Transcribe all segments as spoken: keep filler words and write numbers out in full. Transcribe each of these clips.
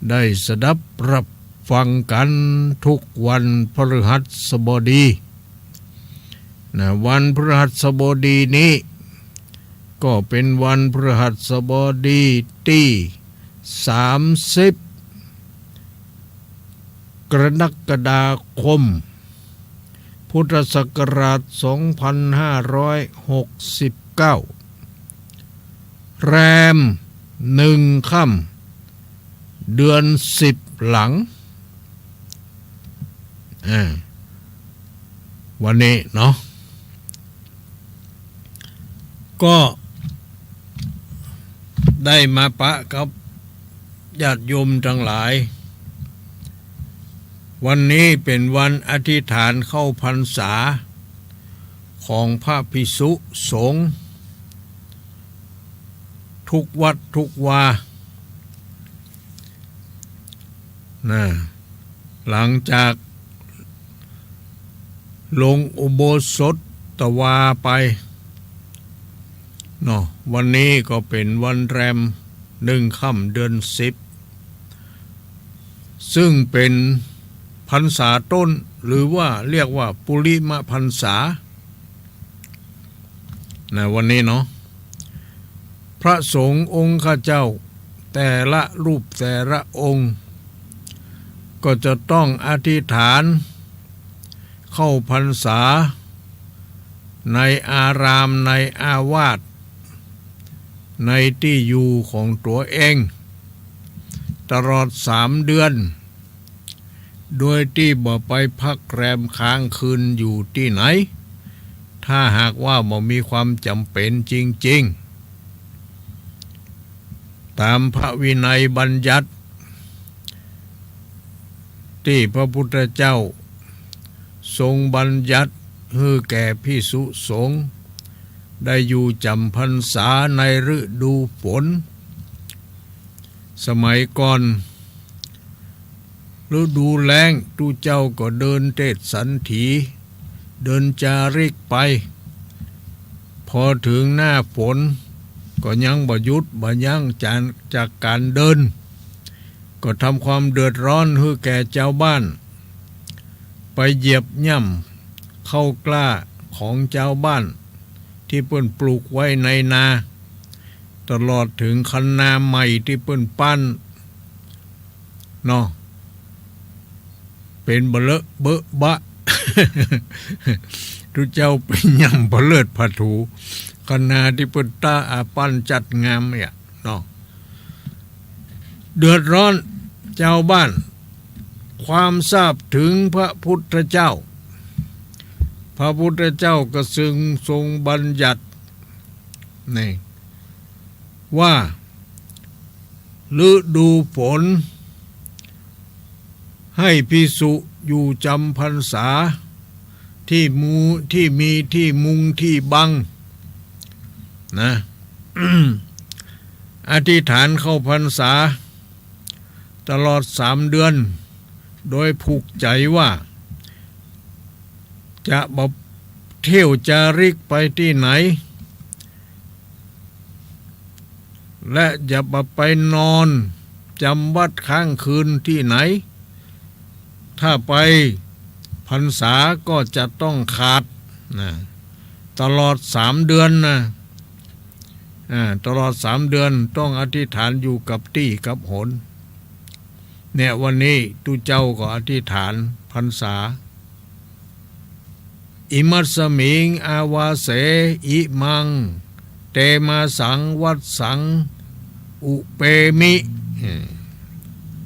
ได้สดับรับฟังกั๋นทุกวันพฤหัสบดี นะ วันพฤหัสบดีนี้ ก็เป๋นวันพฤหัสบดีตี้ สามสิบ กรกฎาคม พุทธศักราช สองพันห้าร้อยหกสิบเก้า แรมหนึ่งค่ำ เดือนสิบหลัง อ่า วันนี้เนาะ ก็ได้มาปะกับญาติโยมตังหลาย วันนี้เป๋นวันอธิษฐานเข้าพรรษาของพระภิกษุสงฆ์ทุกวัดทุกวา นะ หลังจากลงอุโบสถวาไปเนาะ วันนี้ก็เป๋นวันแรมหนึ่งค่ำเดือนสิบ ซึ่งเป๋นพรรษาต้น หรือว่าเรียกว่าปุริมพรรษา นะ วันนี้เนาะ พระสงฆ์องค์ข้าเจ้าแต่ละรูปแต่ละองค์ ก็จะต้องอธิษฐานเข้าพรรษาในอารามในอาวาส ในตี้อยู่ของตั๋วเอง ตลอดสามเดือน โดยตี้บ่ไปพักแรมค้างคืนอยู่ตี้ไหน ถ้าหากว่าบ่มีความจ๋ำเป๋นจริงๆ ต๋ามพระวินัยบัญญัติ ตี้พระพุทธเจ้าทรงบัญญัติหื้อแก่ภิกษุสงฆ์ได้อยู่จ๋ำพรรษาในฤดูฝน สมัยก่อน ฤดูแล้ง ตุ๊เจ้าก็เดินเตศสันถี เดินจาริกไป พอเถิงหน้าฝน ก็ยังบ่หยุดบ่ยั้งจาก จากก๋านเดิน ก็ทำความเดือดร้อนหื้อแก่จาวบ้าน ไปเหยียบย่ำข้าวกล้าของจาวบ้าน ตี้เปิ้นปลูกไว้ในนา ตลอดเถิงคะนาใหม่ตี้เปิ้นปั้นเนาะ เป๋นเบอะเลอะเบอะบะ ตุ๊เจ้าไปย่ำผะเลิดผะถู คะนาตี้เปิ้นต้าอาปั้นจัดงามเนี่ยเนาะ เดือดร้อนจาวบ้าน ความทราบเถิงพระพุทธเจ้า พระพุทธเจ้าก็ทรง ทรงบัญญัติ นี่ ว่าฤดูฝน ให้ภิกษุอยู่จ๋ำพรรษา ตี้มู ตี้มีตี้มุงตี้บัง นะ อธิษฐานเข้าพรรษา ตลอดสามเดือน โดยผูกใจ๋ว่า จะบ่เที่ยวจาริกไปตี้ไหน และอย่าบ่ไปนอนจ๋ำวัดค้างคืนตี้ไหน ถ้าไปพรรษาก็จะต้องขาดนะ ตลอดสามเดือนนะ อ่า ตลอดสามเดือนต้องอธิษฐานอยู่กับตี้กับหน เนี่ย วันนี้ตุ๊เจ้าก็อธิษฐานพรรษา อิมัสสมิงอาวาเส อิมัง เตมาสัง วัสสัง อุเปมิ เออ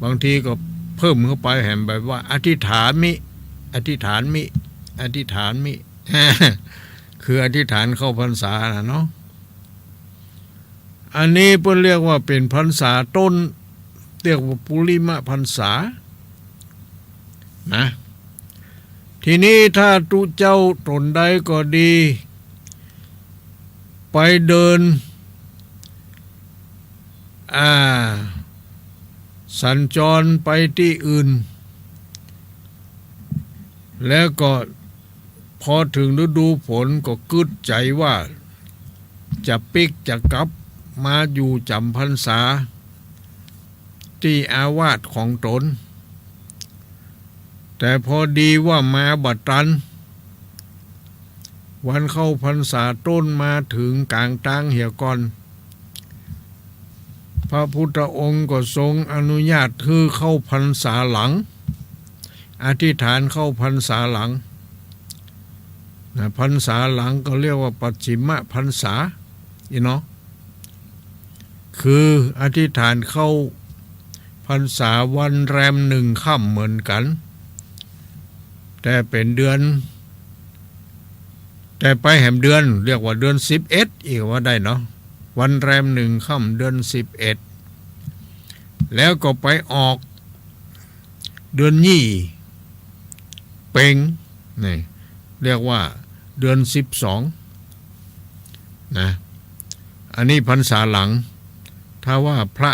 บางทีก็เพิ่มเข้าไปแหม แบบว่า อธิษฐามิ อธิษฐานมิ อธิษฐานมิ คืออธิษฐานเข้าพรรษาน่ะเนาะ อันนี้เปิ้นเรียกว่าเป๋นพรรษาต้น เรียกว่าปุริมพรรษา นะ ทีนี้ถ้าตุ๊เจ้าต๋นใดก็ดี ไปเดิน อ่า สัญจรไปตี้อื่น แล้วก็ พอเถิงฤดูฝนก็กึ๊ดใจ๋ว่า จะปิ๊กจะกลับมาอยู่จ๋ำพรรษา ตี้อาวาสของต๋น แต่พอดีว่ามาบ่ตัน วันเข้าพรรษาต้นมาเถิงก๋างตางเหียก่อน พระพุทธองค์ก็ทรงอนุญาตหื้อเข้าพรรษาหลัง อธิษฐานเข้าพรรษาหลังนะ พรรษาหลังก็เรียกว่าปัจฉิมพรรษา อีเนาะ คืออธิษฐานเข้าพรรษาวันแรมหนึ่งค่ำเหมือนกั๋น แต่เป๋นเดือน แต่ไปแหมเดือน เรียกว่าเดือนสิบเอ็ด อีกว่าได้เนาะ วันแรมหนึ่งค่ำเดือนสิบเอ็ด แล้วก็ไปออกเดือนยี่เป็ง นี่ เรียกว่าเดือนสิบสองนะ อันนี้พรรษาหลัง ถ้าว่าพระ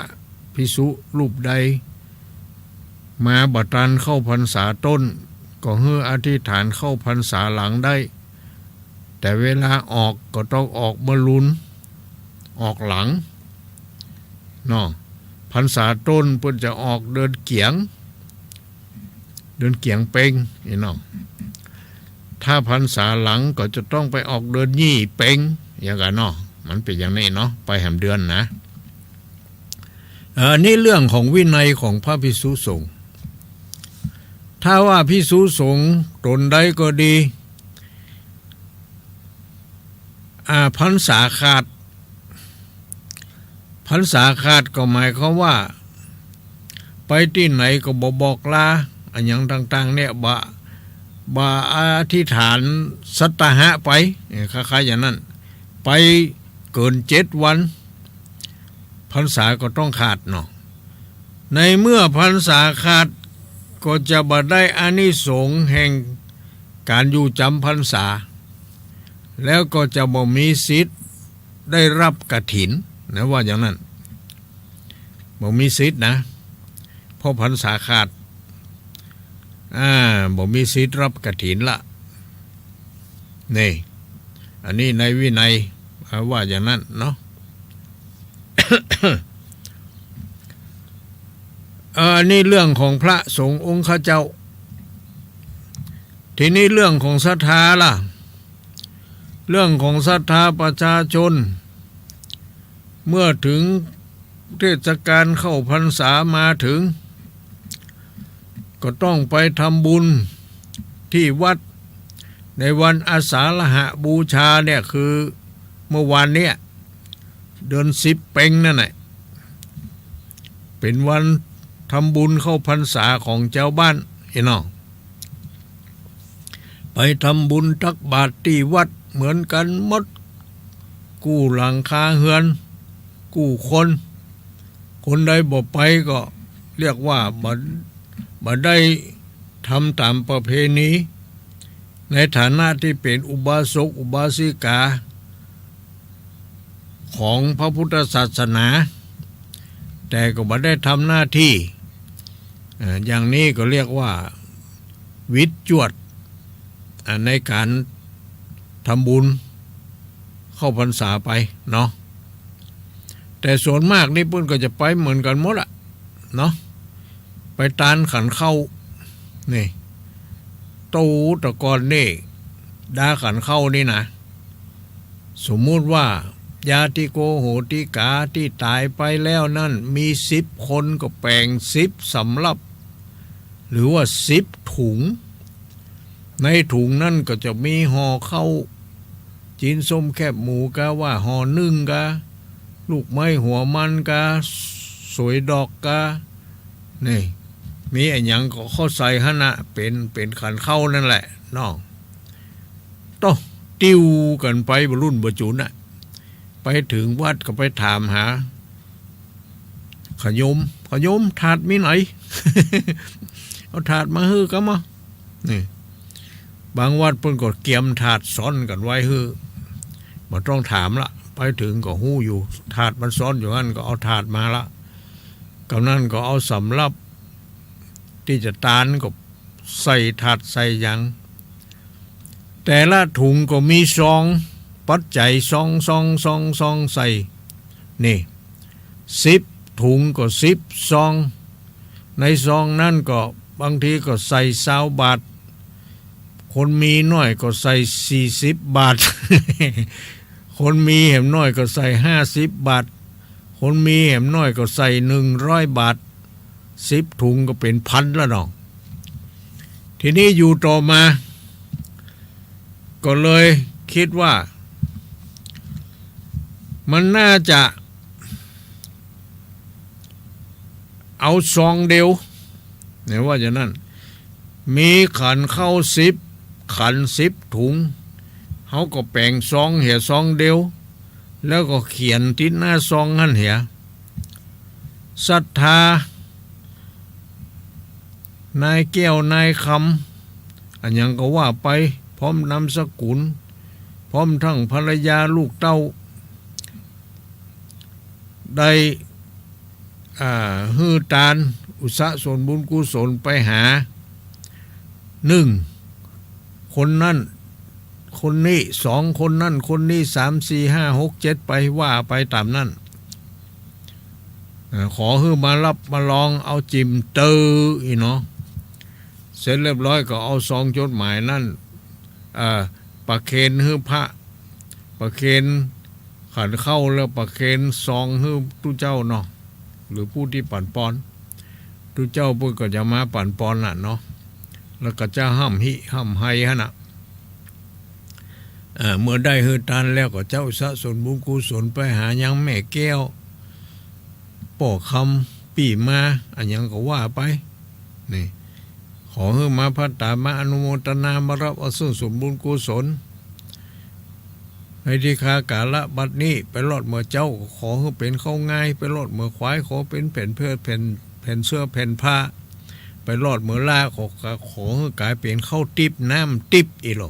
ภิกษุรูปใด มาบ่ตันเข้าพรรษาต้น ก็หื้ออธิษฐานเข้าพรรษาหลังได้ แต่เวลาออกก็ต้องออกเมื่อลุน ออกหลังเนาะ พรรษาต้นเปิ้นจะออกเดือนเกี๋ยง เดือนเกี๋ยงเป็ง อีเนาะ ถ้าพรรษาหลังก็จะต้องไปออกเดือนยี่เป็ง อย่างกั๋นเนาะ มันเป๋นอย่างนี้เนาะ ไปแหมเดือนนะ เอ่อ นี่เรื่องของวินัยของพระภิกษุสงฆ์ ถ้าว่าภิกษุสงฆ์ต๋นใดก็ดี อ่า พรรษาขาด พรรษาขาดก็หมายความว่า ไปตี้ไหนก็บ่บอกลา อะหยังต่างๆ เนี่ย บ่ บ่อธิษฐานสัตตาหะไป เอ่อ คล้ายๆ อย่างนั้น ไปเกินเจ็ดวัน พรรษาก็ต้องขาดเนาะ ในเมื่อพรรษาขาด ก็จะบ่ได้อานิสงส์แห่งก๋านอยู่จำพรรษา แล้วก็จะบ่มีสิทธิ์ได้ฮับกฐินนะ ว่าอย่างนั้น บ่มีสิทธิ์นะ เพราะพรรษาขาด อ่า บ่มีสิทธิ์ฮับกฐินละ นี่ อันนี้ในวินัย อ่า ว่าอย่างนั้นเนาะ เอ่อ อันนี้เรื่องของพระสงฆ์องค์ข้าเจ้า ทีนี้เรื่องของศรัทธาล่ะ เรื่องของศรัทธาประชาชน เมื่อถึงเทศกาลเข้าพรรษามาถึง ก็ต้องไปทำบุญที่วัด ในวันอาสาฬหบูชาเนี่ย คือเมื่อวานเนี่ย เดือนสิบเป็งนั่นแหละ เป๋นวันทำบุญเข้าพรรษาของจาวบ้าน เอ้ยเนาะ ไปทำบุญตักบาตรตี้วัดเหมือนกั๋นหมด กู้หลังคาเฮือน กู้คน คนใดบ่ไปก็เรียกว่าบ่ บ่ได้ทำต๋ามประเพณี ในฐานะตี้เป๋นอุบาสกอุบาสิกา ของพระพุทธศาสนา แต่ก็บ่ได้ทำหน้าตี้ เอ่อ อย่างนี้ก็เรียกว่าหวิดจวด อ่า ในก๋านทำบุญเข้าพรรษาไปเนาะ แต่ส่วนมากนี่เปิ้นก็จะไปเหมือนกั๋นหมดอะเนาะ ไปตานขันข้าว นี่ ตู้ตะกอนนี่ ดาขันข้าวนี่นะ สมมุติว่าญาติโกโหติกาตี้ต๋ายไปแล้วนั่น มีสิบคนก็แป๋งสิบสำรับ หรือว่าสิบถุง ในถุงนั่นก็จะมีห่อข้าว จีนส้มแคบหมูกาว่าห่อนึ่งกา ลูกไม้หัวมันกา สวยดอกกา นี่ มีอะหยังก็เข้าใส่หั้นนะ เป๋น เป๋นขันข้าวนั่นแหละเนาะ โต้ ติ้วกั๋นไปบ่รุ่นบ่จุ๋นน่ะ ไปเถิงวัดก็ไปถามหา ขะโยม ขะโยม ถาดมีไหน เอาถาดมาหื้อก้ามา นี่ บางวัดเปิ้นก็เกียมถาดซ้อนกั๋นไว้หื้อ บ่ต้องถามละ ไปเถิงก็ฮู้อยู่ ถาดมันซ้อนอยู่หั้น ก็เอาถาดมาละ กำนั้นก็เอาสำรับตี้จะตานก็ใส่ถาดใส่หยัง แต่ละถุงก็มีซอง ปัจจัยซอง ซอง ซอง ซองใส่ นี่ สิบถุงก็สิบซอง ในซองนั้นก็บางทีก็ใส่ซาวบาท คนมีน้อยก็ใส่สี่สิบบาท คนมีแหมน้อยก็ใส่ห้าสิบบาท คนมีแหมน้อยก็ใส่หนึ่งร้อยบาท สิบถุงก็เป๋นพันแล้วเนาะ ทีนี้อยู่ต่อมา ก็เลยกึ๊ดว่า มันน่าจะ เอาซองเดียว เนี่ยว่าอย่างนั้น มีขันข้าวสิบขันสิบถุง เฮาก็แป๋งซองเหียซองเดียว แล้วก็เขียนติดหน้าซองหั้นเหีย ศรัทธา นายแก้วนายคำ อะหยังก็ว่าไป พร้อมนามสกุล พร้อมทั้งภรรยาลูกเต้า ได้ อ่า หื้อตาน อุทิศส่วนบุญกุศลไปหา หนึ่ง คนนั้น คนนี้ สอง คนนั้น คนนี้ สาม สี่ ห้า หก เจ็ด ไป ว่าไปต๋ามนั้น อ่า ขอหื้อมาฮับมาลอง เอาจิ่มเตออี้เนาะ เสร็จเรียบร้อยก็เอาซองจดหมายนั้น อ่า ประเคนหื้อพระ ประเคนขันข้าว แล้วประเคนซองหื้อตุ๊เจ้าเนาะ หรือผู้ตี้ปั๋นปอน ตุ๊เจ้าเปิ้นก็จะมาปั๋นปอนน่ะเนาะ แล้วก็จะฮ่ำฮิฮ่ำไฮหั้นน่ะ เอ่อ เมื่อได้หื้อตานแล้วก็จะอุทิศส่วนบุญกุศลไปหายังแม่แก้ว ป้อคำ ปี้มา อะหยังก็ว่าไป นี่ ขอหื้อมาภัตตา มาอนุโมทนา มาฮับเอาซึ่งส่วนบุญกุศล ในตี้คากาละบัดนี้ ไปรอดเมื่อเจ๊า ขอหื้อเป๋นข้าวงาย ไปรอดเมื่อควาย ขอเป๋นแผ่นเพื่อแผ่น แผ่นเสื้อแผ่นผ้า ไปรอดเมื่อล้า ขอ ขอหื้อกลายเป๋นข้าวติ๊บน้ำติ๊บอี้โล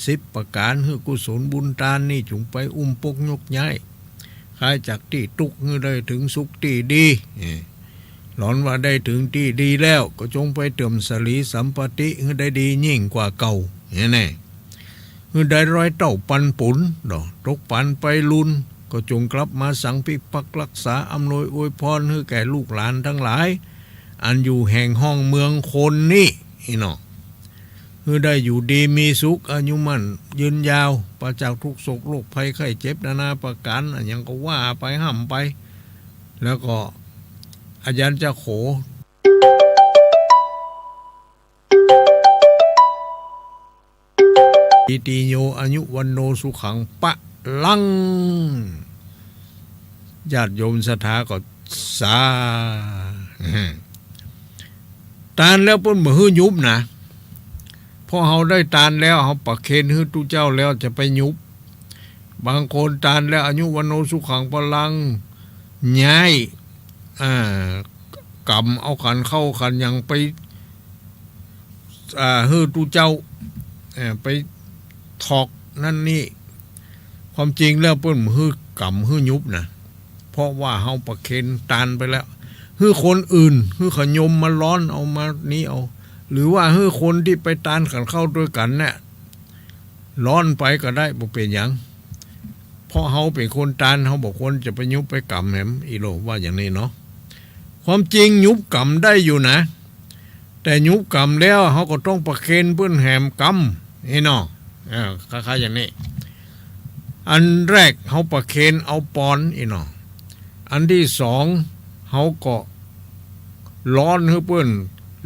สิบประก๋าน หื้อกุศลบุญตานนี้จุ่งไปอุ้มปกยกย้าย คลายจากตี้ตุ๊กข์หื้อได้เถิงสุขตี้ดี เอ้อ หลอนว่าได้เถิงตี้ดีแล้ว ก็จงไปเติมสรีสัมปัตติหื้อได้ดียิ่งกว่าเก่า เนี่ยแน่ หื้อได้ร้อยเต้าปันปุน ดอก ตกปานไปลุน ก็จงกลับมาสังพิพักษ์รักษา อำนวยอวยพรหื้อแก่ลูกหลานตังหลาย อันอยู่แห่งห้องเมืองคนนี้ อี้เนาะ หื้อได้อยู่ดีมีสุข อายุมั่นยืนยาว ปราศจากทุกข์โศกโรคภัยไข้เจ็บนานาประก๋าน อะหยังก็ว่าไปฮ่ำไป แล้วก็อาจารย์จะโข อิติโย อายุ วัณโณ สุขัง พลัง ญาติโยมศรัทธาก็สา ตานแล้วเปิ้นบ่หื้อยุบนะ เพราะเฮาได้ตานแล้ว เฮาประเคนหื้อตุ๊เจ้าแล้วจะไปยุบ บางคนตานแล้ว อายุ วัณโณ สุขัง พลัง ย้าย อ่า ก๋ำเอาขันข้าวขันหยังไป อ่า หื้อตุ๊เจ้า เอ่อ ไปถอกนั่นนี่ ความจริงแล้วเปิ้นบ่หื้อก๋ำหื้อยุบนะ เพราะว่าเฮาประเคนตานไปแล้ว หื้อคนอื่น หื้อเขาโยมมาร้อนเอามานี้เอา หรือว่าหื้อคนตี้ไปตานขันข้าวตวยกั๋นเนี่ย ร้อนไปก็ได้ บ่เป๋นหยัง เพราะเฮาเป๋นคนตาน เฮาบ่ควรจะไปยุบไปก๋ำแหม อี้โล ว่าอย่างนี้เนาะ ความจริงยุบก๋ำได้อยู่นะ แต่ยุบก๋ำแล้วเฮาก็ต้องประเคนเปิ้นแหมกำ อี้เนาะ เออ คล้ายๆ อย่างนี้ อันแรกเฮาประเคนเอาปอน อี้เนาะ อันตี้สองเฮาก็ร้อนหื้อเปิ้น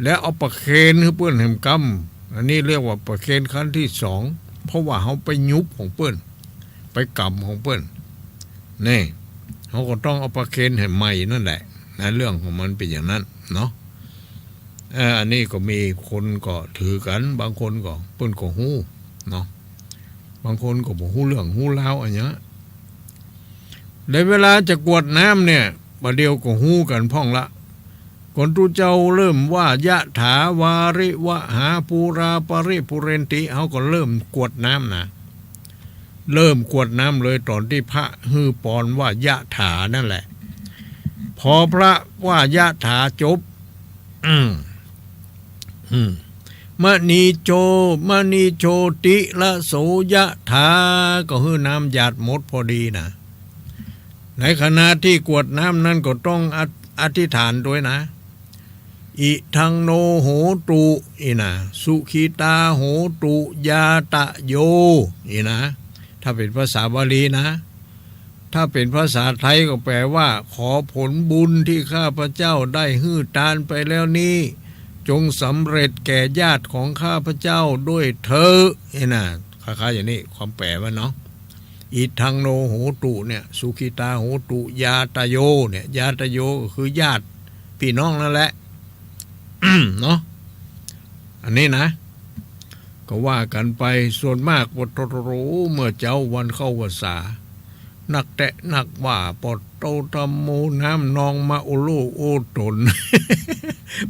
แล้วเอาประเคนหื้อเปิ้นแหมกำ อันนี้เรียกว่าประเคนขั้นตี้สอง เพราะว่าเฮาไปยุบของเปิ้น ไปก๋ำของเปิ้น นี่ เฮาก็ต้องเอาประเคนแหมใหม่นั่นแหละ นะ เรื่องของมันเป๋นอย่างนั้นเนาะ เอ่อ อันนี้ก็มีคนก็ถือกั๋น บางคนก็ เปิ้นก็ฮู้เนาะ บางคนก็บ่ฮู้เรื่องฮู้ราวอะหยัง ในเวลาจะกรวดน้ำเนี่ย บ่าเดี่ยวก็ฮู้กั๋นพ่องละ ก่อนตุ๊เจ้าเริ่มว่ายะถา วาริวหา ปูรา ปะริปูเรนติ เฮาก็เริ่มกรวดน้ำนะ เริ่มกรวดน้ำเลย ต๋อนตี้พระหื้อปอนว่ายะถานั่นแหละ พอพระว่ายะถาจบ อืม อืม มะนีโช มะนีโชติระโสยะถา ก็หื้อน้ำหยาดหมดพอดีนะ ในขณะตี้กรวดน้ำนั้นก็ต้องอ- อธิษฐานตวยนะ อิทังโนโหตุ อี้นะ สุขิตาโหตุ ญาตะโย อี้นะ ถ้าเป๋นภาษาบาลีนะ ถ้าเป๋นภาษาไทยก็แปลว่า ขอผลบุญที่ข้าพเจ้าได้หื้อตานไปแล้วนี้ จงสำเร็จแก่ญาติของข้าพเจ้าด้วยเทอญ อี้นะ คล้ายๆ อย่างนี้ ความแปลมันเนาะ อิทังโนโหตุเนี่ย สุขิตาโหตุ ญาตะโยเนี่ย ญาตะโยก็คือญาติพี่น้องนั่นแหละ เนาะ อันนี้นะ ก็ว่ากั๋นไป ส่วนมาก ปะโถ เมื่อเจ๊าวันเข้าพรรษา นักแต๊นักว่า ปอดโตตำโม น้ำนองมาโอโลโอต๋น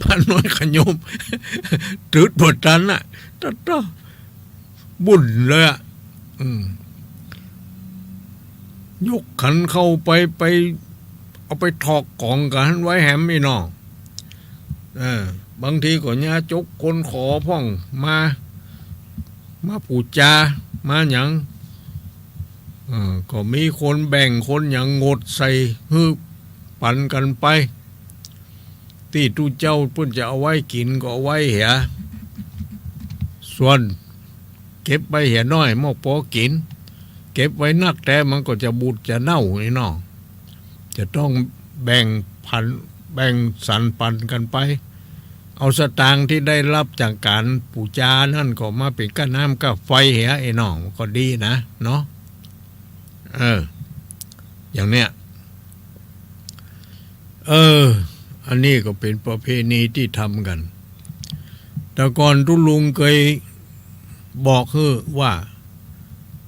พระน้อยขะโยม ตึ๊ดบ่ตันน่ะ ตะเต๊อะ บุ่นเลยอะ อืม ยกขันเข้าไป ไป เอาไปถอกก๋องกั๋นไว้แหม อี้น้อง เออ บางทีก็ญาจกคนขอพ่องมา มาปู๋จา มาหยัง เออ ก็มีคนแบ่ง คนหยังงดใส่หื้อปันกั๋นไป ตี้ตุ๊เจ้าเปิ้นจะเอาไว้กิ๋นก็เอาไว้เหีย ส่วนเก็บไว้เหียน้อย บ่ปอกิ๋น เก็บไว้นักแต๊มันก็จะบูดจะเน่า อี้น้อง จะต้องแบ่งผัน แบ่งสรรปันกั๋นไป เอาสตางค์ตี้ได้ฮับจากก๋านปู๋จานั้นก็มาเป๋นก้าน้ำก้าไฟเหีย อี้น้อง มันก็ดีนะ เนาะ เออ อย่างเนี้ย เออ อันนี้ก็เป๋นประเพณีตี้ทำกั๋น แต่ก่อนตุ๊ลุงเกยบอกหื้อว่า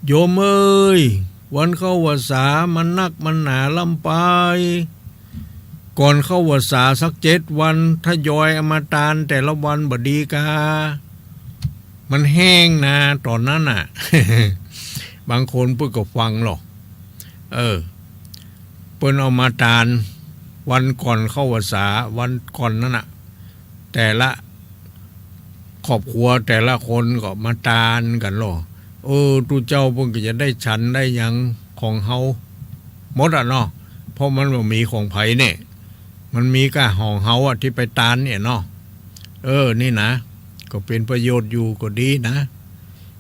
โยมเอ๋ย วันเข้าพรรษามันนักมันหนาล้ำไป ก่อนเข้าพรรษาสักเจ็ดวัน ทยอยเอามาตานแต่ละวันบ่ดีกา มันแห้งนาต๋อนนั้นน่ะ บางคนเปิ้นก็ฟังหรอก เออ เปิ้นเอามาตานวันก่อนเข้าพรรษา วันก่อนนั้นน่ะ แต่ละครอบครัวแต่ละคนก็มาตานกั๋นหรอ เออ ตุ๊เจ้าเปิ้นก็จะได้ฉันได้หยังของเฮาหมดอะเนาะ เพราะมันบ่มีของใผเนี่ย มันมีก้าของเฮาอะตี้ไปตานเนี่ยเนาะ เออ นี่นะ ก็เป๋นประโยชน์อยู่ก็ดีนะ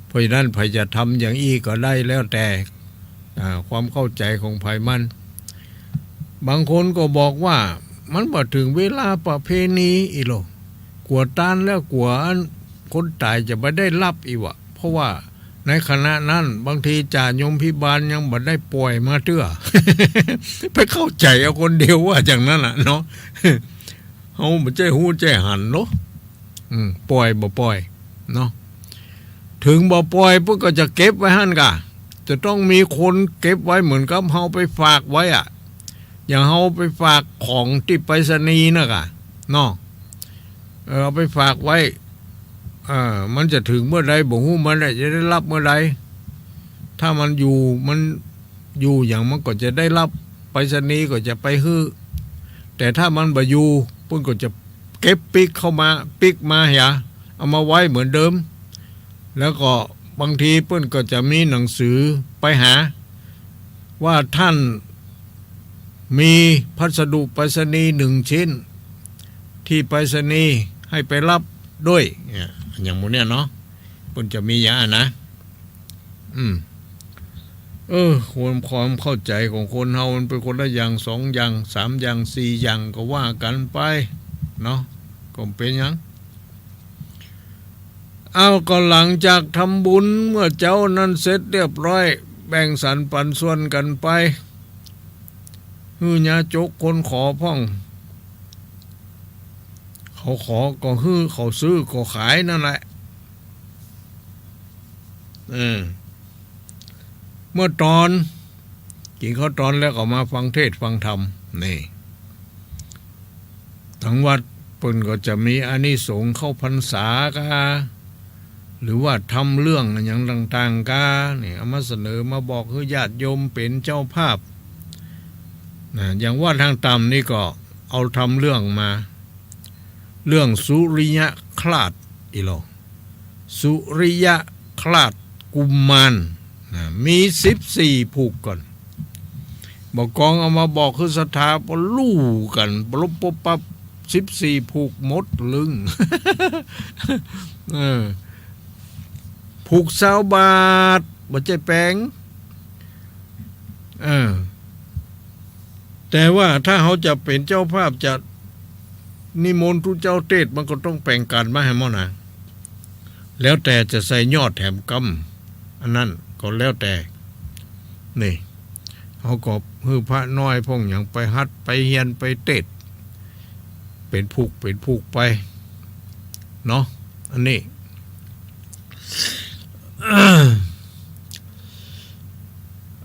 เพราะฉะนั้นใผจะทำอย่างอี้ก็ได้แล้วแต่ อ่า ความเข้าใจ๋ของใผมัน บางคนก็บอกว่ามันบ่เถิงเวลาประเพณีอี้หรอ กั๋วตานแล้วกั๋วอันคนต๋ายจะบ่ได้ฮับอี้วะ เพราะว่าในขณะนั้นบางทีจ่าโยมพิบาลยังบ่ได้ป่อยมาเตื้อ ไปเข้าใจ๋เอาคนเดียวว่าอย่างนั้นน่ะเนาะ เฮาบ่ใจ้ฮู้ใจ้หันเนาะ อืม ป่อยบ่ป่อยเนาะ เถิงบ่ป่อยเปิ้นก็จะเก็บไว้หั้นก่ะ จะต้องมีคนเก็บไว้เหมือนกับเฮาไปฝากไว้อะ อย่างเฮาไปฝากของตี้ไปรษณีย์น่ะก่ะ เนาะ เออ เอาไปฝากไว้ เออ มันจะเถิงเมื่อใดบ่ฮู้ มันน่ะจะได้ฮับเมื่อใด ถ้ามันอยู่ มันอยู่หยังมันก็จะได้ฮับ ไปรษณีย์ก็จะไปหื้อ แต่ถ้ามันบ่อยู่ เปิ้นก็จะเก็บปิ๊กเข้ามา ปิ๊กมาเหีย เอามาไว้เหมือนเดิม แล้วก็บางทีเปิ้นก็จะมีหนังสือไปหา ว่าท่านมีพัสดุไปรษณีย์หนึ่งชิ้น ที่ไปรษณีย์ให้ไปฮับด้วย เนี่ย อย่างหมู่เนี่ยเนาะ เปิ้นจะมีอย่างนั้นนะ อืม เออ ความ ความเข้าใจ๋ของคนเฮามันเป๋นคนละอย่าง สองอย่าง สามอย่าง สี่อย่าง ก็ว่ากั๋นไป เนาะ ก็บ่เป๋นหยัง เอา ก็หลังจากทำบุญเมื่อเจ๊านั้นเสร็จเรียบร้อย แบ่งสรรปันส่วนกั๋นไป หื้อญาจกคนขอพ่อง เขาขอก็หื้อ เขาซื้อก็ขายนั่นแหละ เออ เมื่อตอน กิ๋นข้าวตอนแล้วก็มาฟังเทศน์ฟังธรรม นี่ ตังวัดเปิ้นก็จะมีอานิสงส์เข้าพรรษากา หรือว่าธรรมเรื่องอะหยังต่างๆ กา นี่ เอามาเสนอมาบอกหื้อญาติโยมเป๋นเจ้าภาพ นะ อย่างวัดทางต่ำนี่ก็เอาธรรมเรื่องมา เรื่องสุริยคราสอี้หรอ สุริยคราสกุมาร นะ มีสิบสี่ผูกก่อน บ่ากองเอามาบอกหื้อศรัทธา ปะลู่กั๋น ปะลุบปุ๊บปั๊บ สิบสี่ผูกหมดลึง เออ ผูกซาวบาท บ่ใจ้แป๋ง เออ แต่ว่าถ้าเฮาจะเป๋นเจ้าภาพ จะนิมนต์ตุ๊เจ้าเตสน์ มันก็ต้องแป๋งก๋านมาหื้อหมดนะ แล้วแต่จะใส่ยอดแถมกำ อันนั้นก็แล้วแต่ นี่ เฮาก็หื้อพระน้อยพ่องหยังไปฮัดไปเฮียนไปเตสน์ เป๋นผูกเป๋นผูกไป เนาะ อันนี้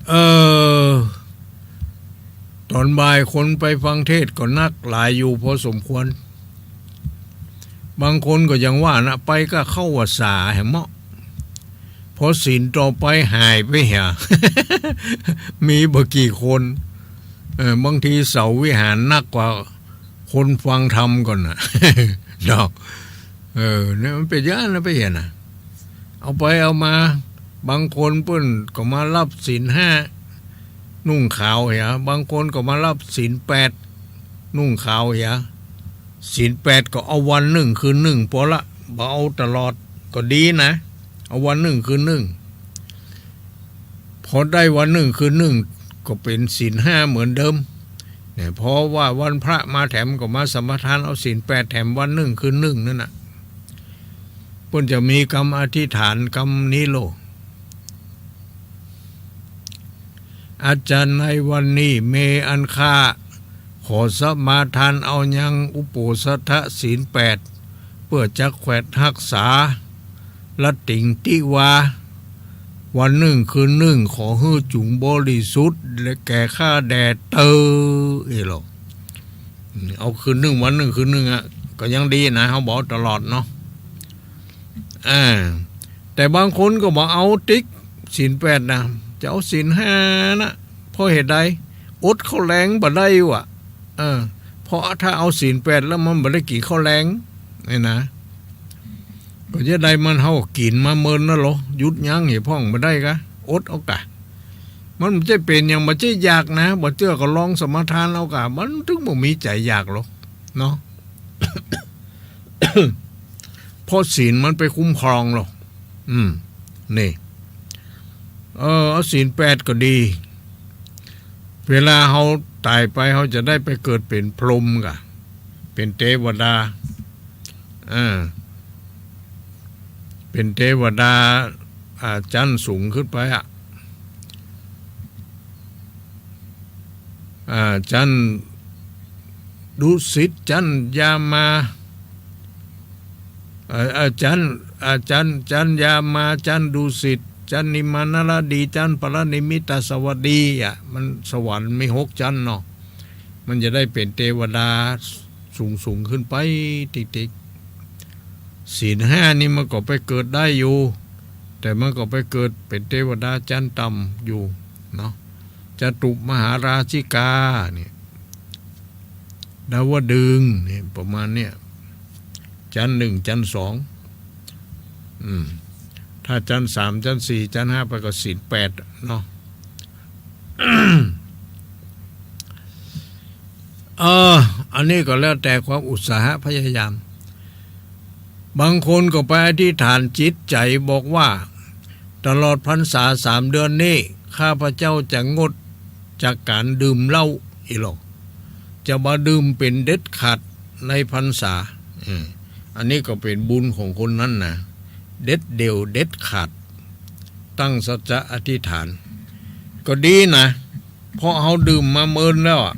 เออ ต๋อนบ่ายคนไปฟังเทศน์ก็นักหลายอยู่พอสมควร บางคนก็ยังว่านะ ไปก็เข้าพรรษาแหมเนาะ พอศีลต่อไปหายไปเหีย มีบ่กี่คน เออ บางทีเสาวิหารนักกว่าคนฟังธรรมก่อนนะ เนาะ เออ เนี่ยมันเป๋นอย่างนั้นนะ ไปหันนะ เอาไปเอามา บางคนเปิ้นก็มารับศีลห้า นุ่งขาวเหีย บางคนก็มารับศีลแปด นุ่งขาวเหีย ศีลแปดก็เอาวันนึ่งคืนนึ่งปอละ บ่เอาตลอดก็ดีนะ เอาวันนึ่งคืนนึ่ง พอได้วันนึ่งคืนนึ่งก็เป๋นศีลห้าเหมือนเดิม เนี่ย พอว่าวันพระมาแถมก็มาสมาทานเอาศีลแปดแถมวันนึ่งคืนนึ่งนั่นน่ะ เปิ้นจะมีกำอธิษฐานกำนี้โล อาจารย์ ในวันนี้เมอันข้าขอสมาทานเอายังอุโปสถศีลแปด เปื้อจะแขวดฮักษา ละติงติวา วันนึ่งคืนนึ่งขอหื้อจุ่งบริสุทธิ์และแก่ข้าแด่เตอ เอโล เอาคืนนึ่งวันนึ่งคืนนึ่งอะ ก็ยังดีนะ เฮาบ่เอาตลอดเนาะ อ่า แต่บางคนก็บ่เอาติ๊กศีลแปดนะ จะเอาศีลห้านะ เพราะเหตุใด อดข้าวแลงบ่ได้ว่ะ เออ เพราะถ้าเอาศีลแปดแล้วมันบ่ได้กิ๋นข้าวแลง นี่นะ ก็จะได้มันเฮากิ๋นมาเมินนั่นโล หยุดยั้งหื้อพ่องบ่ได้กะ อดเอากะ มันบ่ใจ้เป๋นหยัง บ่ใจ้อยากนะ บ่เจื้อก็ลองสมาทานเอากะ มันถึงบ่มีใจ๋อยากหรอกเนาะ เพราะศีลมันไปคุ้มครองโล อืม นี่ เออ เอาศีลแปดก็ดี เวลาเฮาต๋ายไป เฮาจะได้ไปเกิดเป๋นพรหมกะ เป๋นเตวดา เออ เป๋นเตวดา อ่า จั๊นสูงขึ้นไปอะ อ่า จั๊นดุสิต จั๊นยามา เอ่อ เอ่อ จั๊น อ่า จั๊น จั๊นยามา จั๊นดุสิต จั๊นนิมมานารดี จั๊นปรนิมมิตสวัสดีอะ มันสวรรค์มีหกจั๊นเนาะ มันจะได้เป๋นเตวดาสูงๆ ขึ้นไปติ๊กๆ ศีลห้านี่มันก็ไปเกิดได้อยู่ แต่มันก็ไปเกิดเป๋นเตวดาจั๊นต่ำอยู่เนาะ จตุมหาราชิกาเนี่ย ดาวดึงส์เนี่ย ประมาณเนี่ย จั๊นหนึ่ง จั๊นสอง อืม ถ้าจั๊นสาม จั๊นสี่ จั๊นห้าไปก็ศีลแปดเนาะ เออ อันนี้ก็แล้วแต่ความอุตสาหะพยายาม บางคนก็ไปอธิษฐานจิตใจ๋บอกว่า ตลอดพรรษาสามเดือนนี้ ข้าพเจ้าจะงดจากก๋านดื่มเหล้า อีหลอก จะบ่ดื่มเป๋นเด็ดขาดในพรรษา เออ อันนี้ก็เป๋นบุญของคนนั้นนะ เด็ดเดี่ยวเด็ดขาด ตั้งสัจจะอธิษฐาน ก็ดีนะ เพราะเฮาดื่มมาเมินแล้วอะ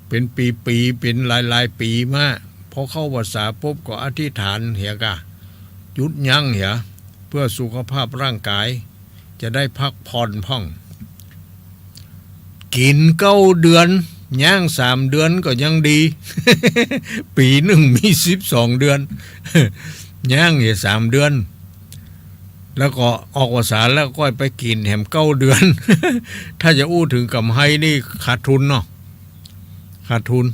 เป๋นปีๆ เป๋นหลายๆ ปี๋มา พอเข้าพรรษาปุ๊บก็อธิษฐานเหียกะ หยุดยั้งเหีย เปื้อสุขภาพร่างก๋าย จะได้พักผ่อนพ่อง กิ๋นเก้าเดือน ยั้งสามเดือนก็ยังดี ปี๋นึ่งมีสิบสองเดือน ยั้งเหียสามเดือน แล้วก็ออกพรรษาแล้วก็ไปกิ๋นแหมเก้าเดือน ถ้าจะอู้เถิงก๋ำไรนี่ขาดทุนเนาะ ขาดทุน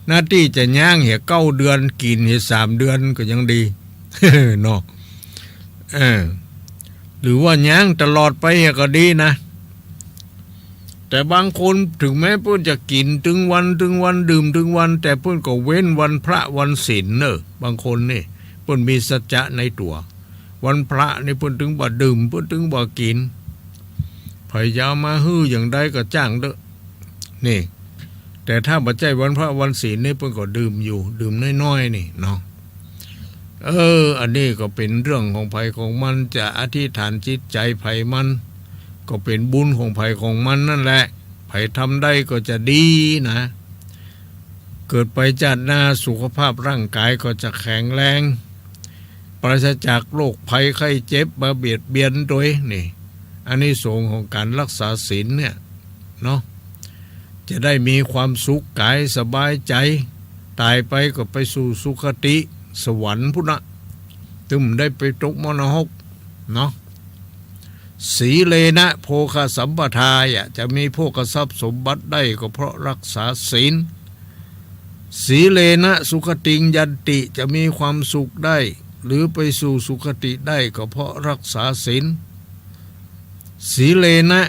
หน้าตี้จะยั้งเหียเก้าเดือน กิ๋นเหียสามเดือนก็ยังดี เนาะ เออ หรือว่ายั้งตลอดไปเหียก็ดีนะ แต่บางคนเถิงแม้เปิ้นจะกิ๋นตึงวันตึงวัน ดื่มตึงวัน แต่เปิ้นก็เว้นวันพระวันศีลเน่อ บางคนนี่ เปิ้นมีสัจจะในตั๋ว วันพระนี่เปิ้นตึงบ่ดื่ม เปิ้นตึงบ่กิ๋น ใผจะเอามาหื้ออย่างใดก็จ้างเต๊อะ นี่ แต่ถ้าบ่ใจ้วันพระวันศีลนี่เปิ้นก็ดื่มอยู่ ดื่มน้อยๆ นี่เนาะ เออ อันนี้ก็เป๋นเรื่องของใผของมัน จะอธิษฐานจิตใจ๋ใผมัน ก็เป๋นบุญของใผของมันนั่นแหละ ใผทำได้ก็จะดีนะ เกิดไปจาติหน้าสุขภาพร่างกายก็จะแข็งแรง ปราศจากโรคภัยไข้เจ็บมาเบียดเบียนตวย นี่ อานิสงส์ของก๋านรักษาศีลเนี่ยเนาะ จะได้มีความสุขก๋ายสบายใจ๋ ต๋ายไปก็ไปสู่สุคติสวรรค์พุ้นนะ ตึงบ่ได้ไปตกมรณะหกเนาะ สีเลนะโภคสัมปทา อะ จะมีโภคทรัพย์สมบัติได้ก็เพราะรักษาศีล สีเลนะสุคติงยันติ จะมีความสุขได้ หรือไปสู่สุคติได้ก็เพราะรักษาศีล สีเลนะ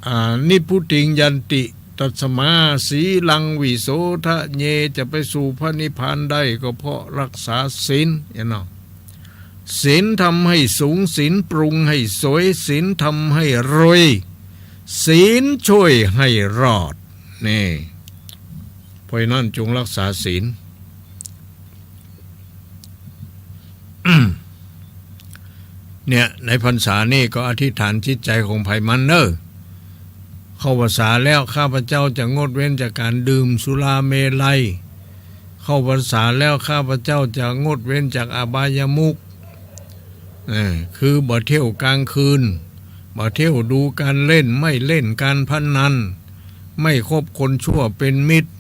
อ่า นิพพุติงยันติ ตัสมาสีลังวิโสทะเย จะไปสู่พระนิพพานได้ก็เพราะรักษาศีล เห็นเนาะ ศีลทำให้สูง ศีลปรุงให้สวย ศีลทำให้รวย ศีลช่วยให้รอด นี่ เพราะฉะนั้นจงรักษาศีล เนี่ย ในพรรษานี่ก็อธิษฐานจิตใจ๋ของใผมันเน่อ เข้าพรรษาแล้วข้าพเจ้าจะงดเว้นจากก๋านดื่มสุราเมรัย เข้าพรรษาแล้วข้าพเจ้าจะงดเว้นจากอบายมุข เออ คือบ่เที่ยวก๋างคืน บ่เที่ยวดูก๋านเล่น ไม่เล่นก๋านพนัน ไม่คบคนชั่วเป๋นมิตร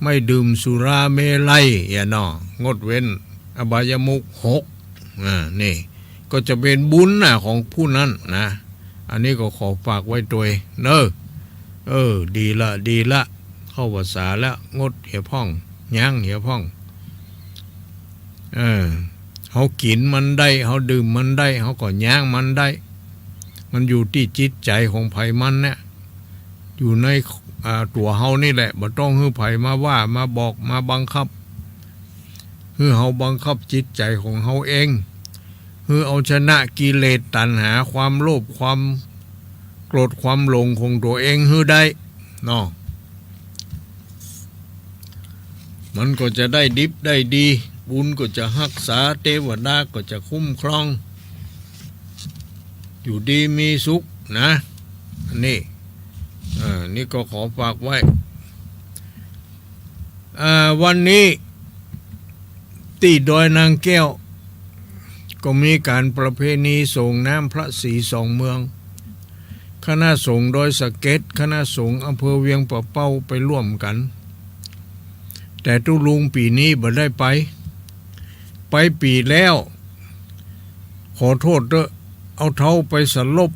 ไม่ดื่มสุราเมรัย เหียเนาะ งดเว้นอบายมุขหก อ่า นี่ ก็จะเป๋นบุญนะของผู้นั้นนะ อันนี้ก็ขอฝากไว้ตวยเน่อ เออ ดีละ ดีละ เข้าพรรษาแล้ว งดเหียพ่อง ยั้งเหียพ่อง เออ เฮากิ๋นมันได้ เฮาดื่มมันได้ เฮาก็ยั้งมันได้ มันอยู่ตี้จิตใจ๋ของใผมันเนี่ย อยู่ใน อ่า ตั๋วเฮานี่แหละ บ่ต้องหื้อใผมาว่า มาบอก มาบังคับ หื้อเฮาบังคับจิตใจ๋ของเฮาเอง หื้อเอาชนะกิเลสตัณหา ความโลภ ความโกรธ ความหลงของตั๋วเองหื้อได้เนาะ มันก็จะได้ดิบได้ดี บุญก็จะฮักษา เตวดาก็จะคุ้มครอง อยู่ดีมีสุขนะ อันนี้ อ่า นี่ก็ขอฝากไว้ อ่า วันนี้ ตี้ดอยนางแก้ว ก็มีก๋านประเพณีส่งน้ำพระศรีสองเมือง คณะสงฆ์ดอยสะเก็ด คณะสงฆ์อำเภอเวียงป่าเป้าไปร่วมกั๋น แต่ตุ๊ลุงปี๋นี้บ่ได้ไป ไปปี๋แล้ว ขอโต้ษเต๊อะ เอาเท้าไปสลบ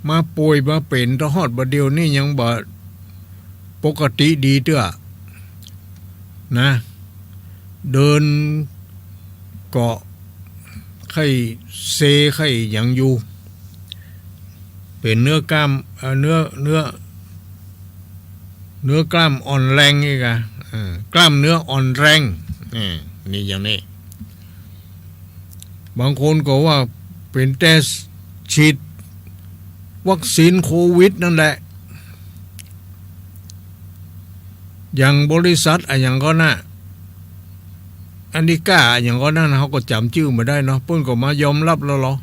มาป่วยมาเป๋น ตะฮอดบ่าเดี่ยวนี้ยังบ่ปกติดีเตื้อ นะ เดินก็ไข้เซไข้หยังอยู่ เป๋นเนื้อกล้าม เอ่อ เนื้อ เนื้อ เนื้อกล้ามอ่อนแรงอีกอะ เออ กล้ามเนื้ออ่อนแรง เออ นี่อย่างนี้ บางคนก็ว่าเป๋นแต่ฉีดวัคซีนโควิดนั่นแหละ อย่างบริษัทอะหยังก่อนะ อเมริก้าอะหยังก่อนะ เฮาก็จ๋ำจื้อบ่ได้เนาะ เปิ้นก็มายอมฮับแล้วลอ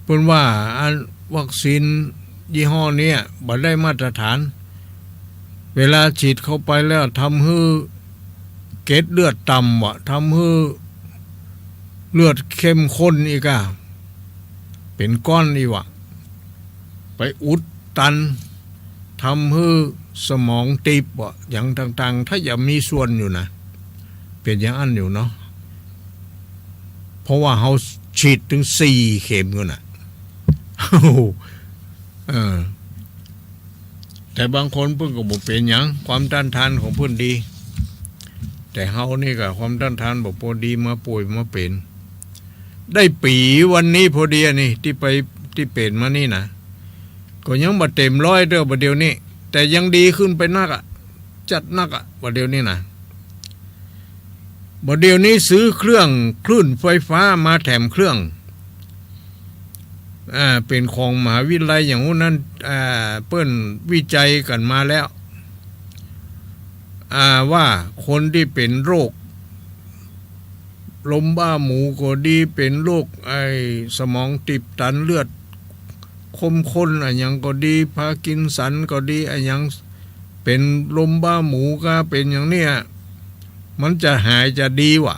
เปิ้นว่าอันวัคซีนยี่ห้อเนี้ยบ่ได้มาตรฐาน เวลาฉีดเข้าไปแล้วทำหื้อเกล็ดเลือดต่ำวะ ทำหื้อเลือดเข้มข้นอีกอะ เป๋นก้อนอีกวะ ไปอุดตัน ทำหื้อสมองตีบวะ อย่างต่างๆ ถ้าจะมีส่วนอยู่นะ เป๋นอย่างอั้นอยู่เนาะ เพราะว่าเฮาฉีดตึงสี่เข็มอยู่น่ะ เออ แต่บางคนเปิ้นก็บ่เป๋นหยัง ความต้านทานของเปิ้นดี แต่เฮานี่ก็ความต้านทานบ่ปอดี มาป่วยมาเป๋น ได้ปี๋วันนี้พอดีอะนี่ ตี้ไป ตี้เป๋นมานี่นะ ก็ยังบ่เต๋มร้อยเตื้อบ่าเดี่ยวนี้ แต่ยังดีขึ้นไปนักอะ จัดนักอะ บ่าเดี่ยวนี้นะ บ่าเดี่ยวนี้ซื้อเครื่องคลื่นไฟฟ้ามาแถมเครื่อง อ่า เป๋นของมหาวิทยาลัยอย่างฮู้นั้น อ่า เปิ้นวิจัยกั๋นมาแล้ว อ่า ว่าคนตี้เป๋นโรค ลมบ้าหมูก็ดี เป๋นโรคไอ้สมองตีบตัน เลือดข้นๆ อะหยังก็ดี พาร์กินสันก็ดี อะหยัง เป๋นลมบ้าหมูก็เป๋นอย่างเนี้ย มันจะหายจะดีวะ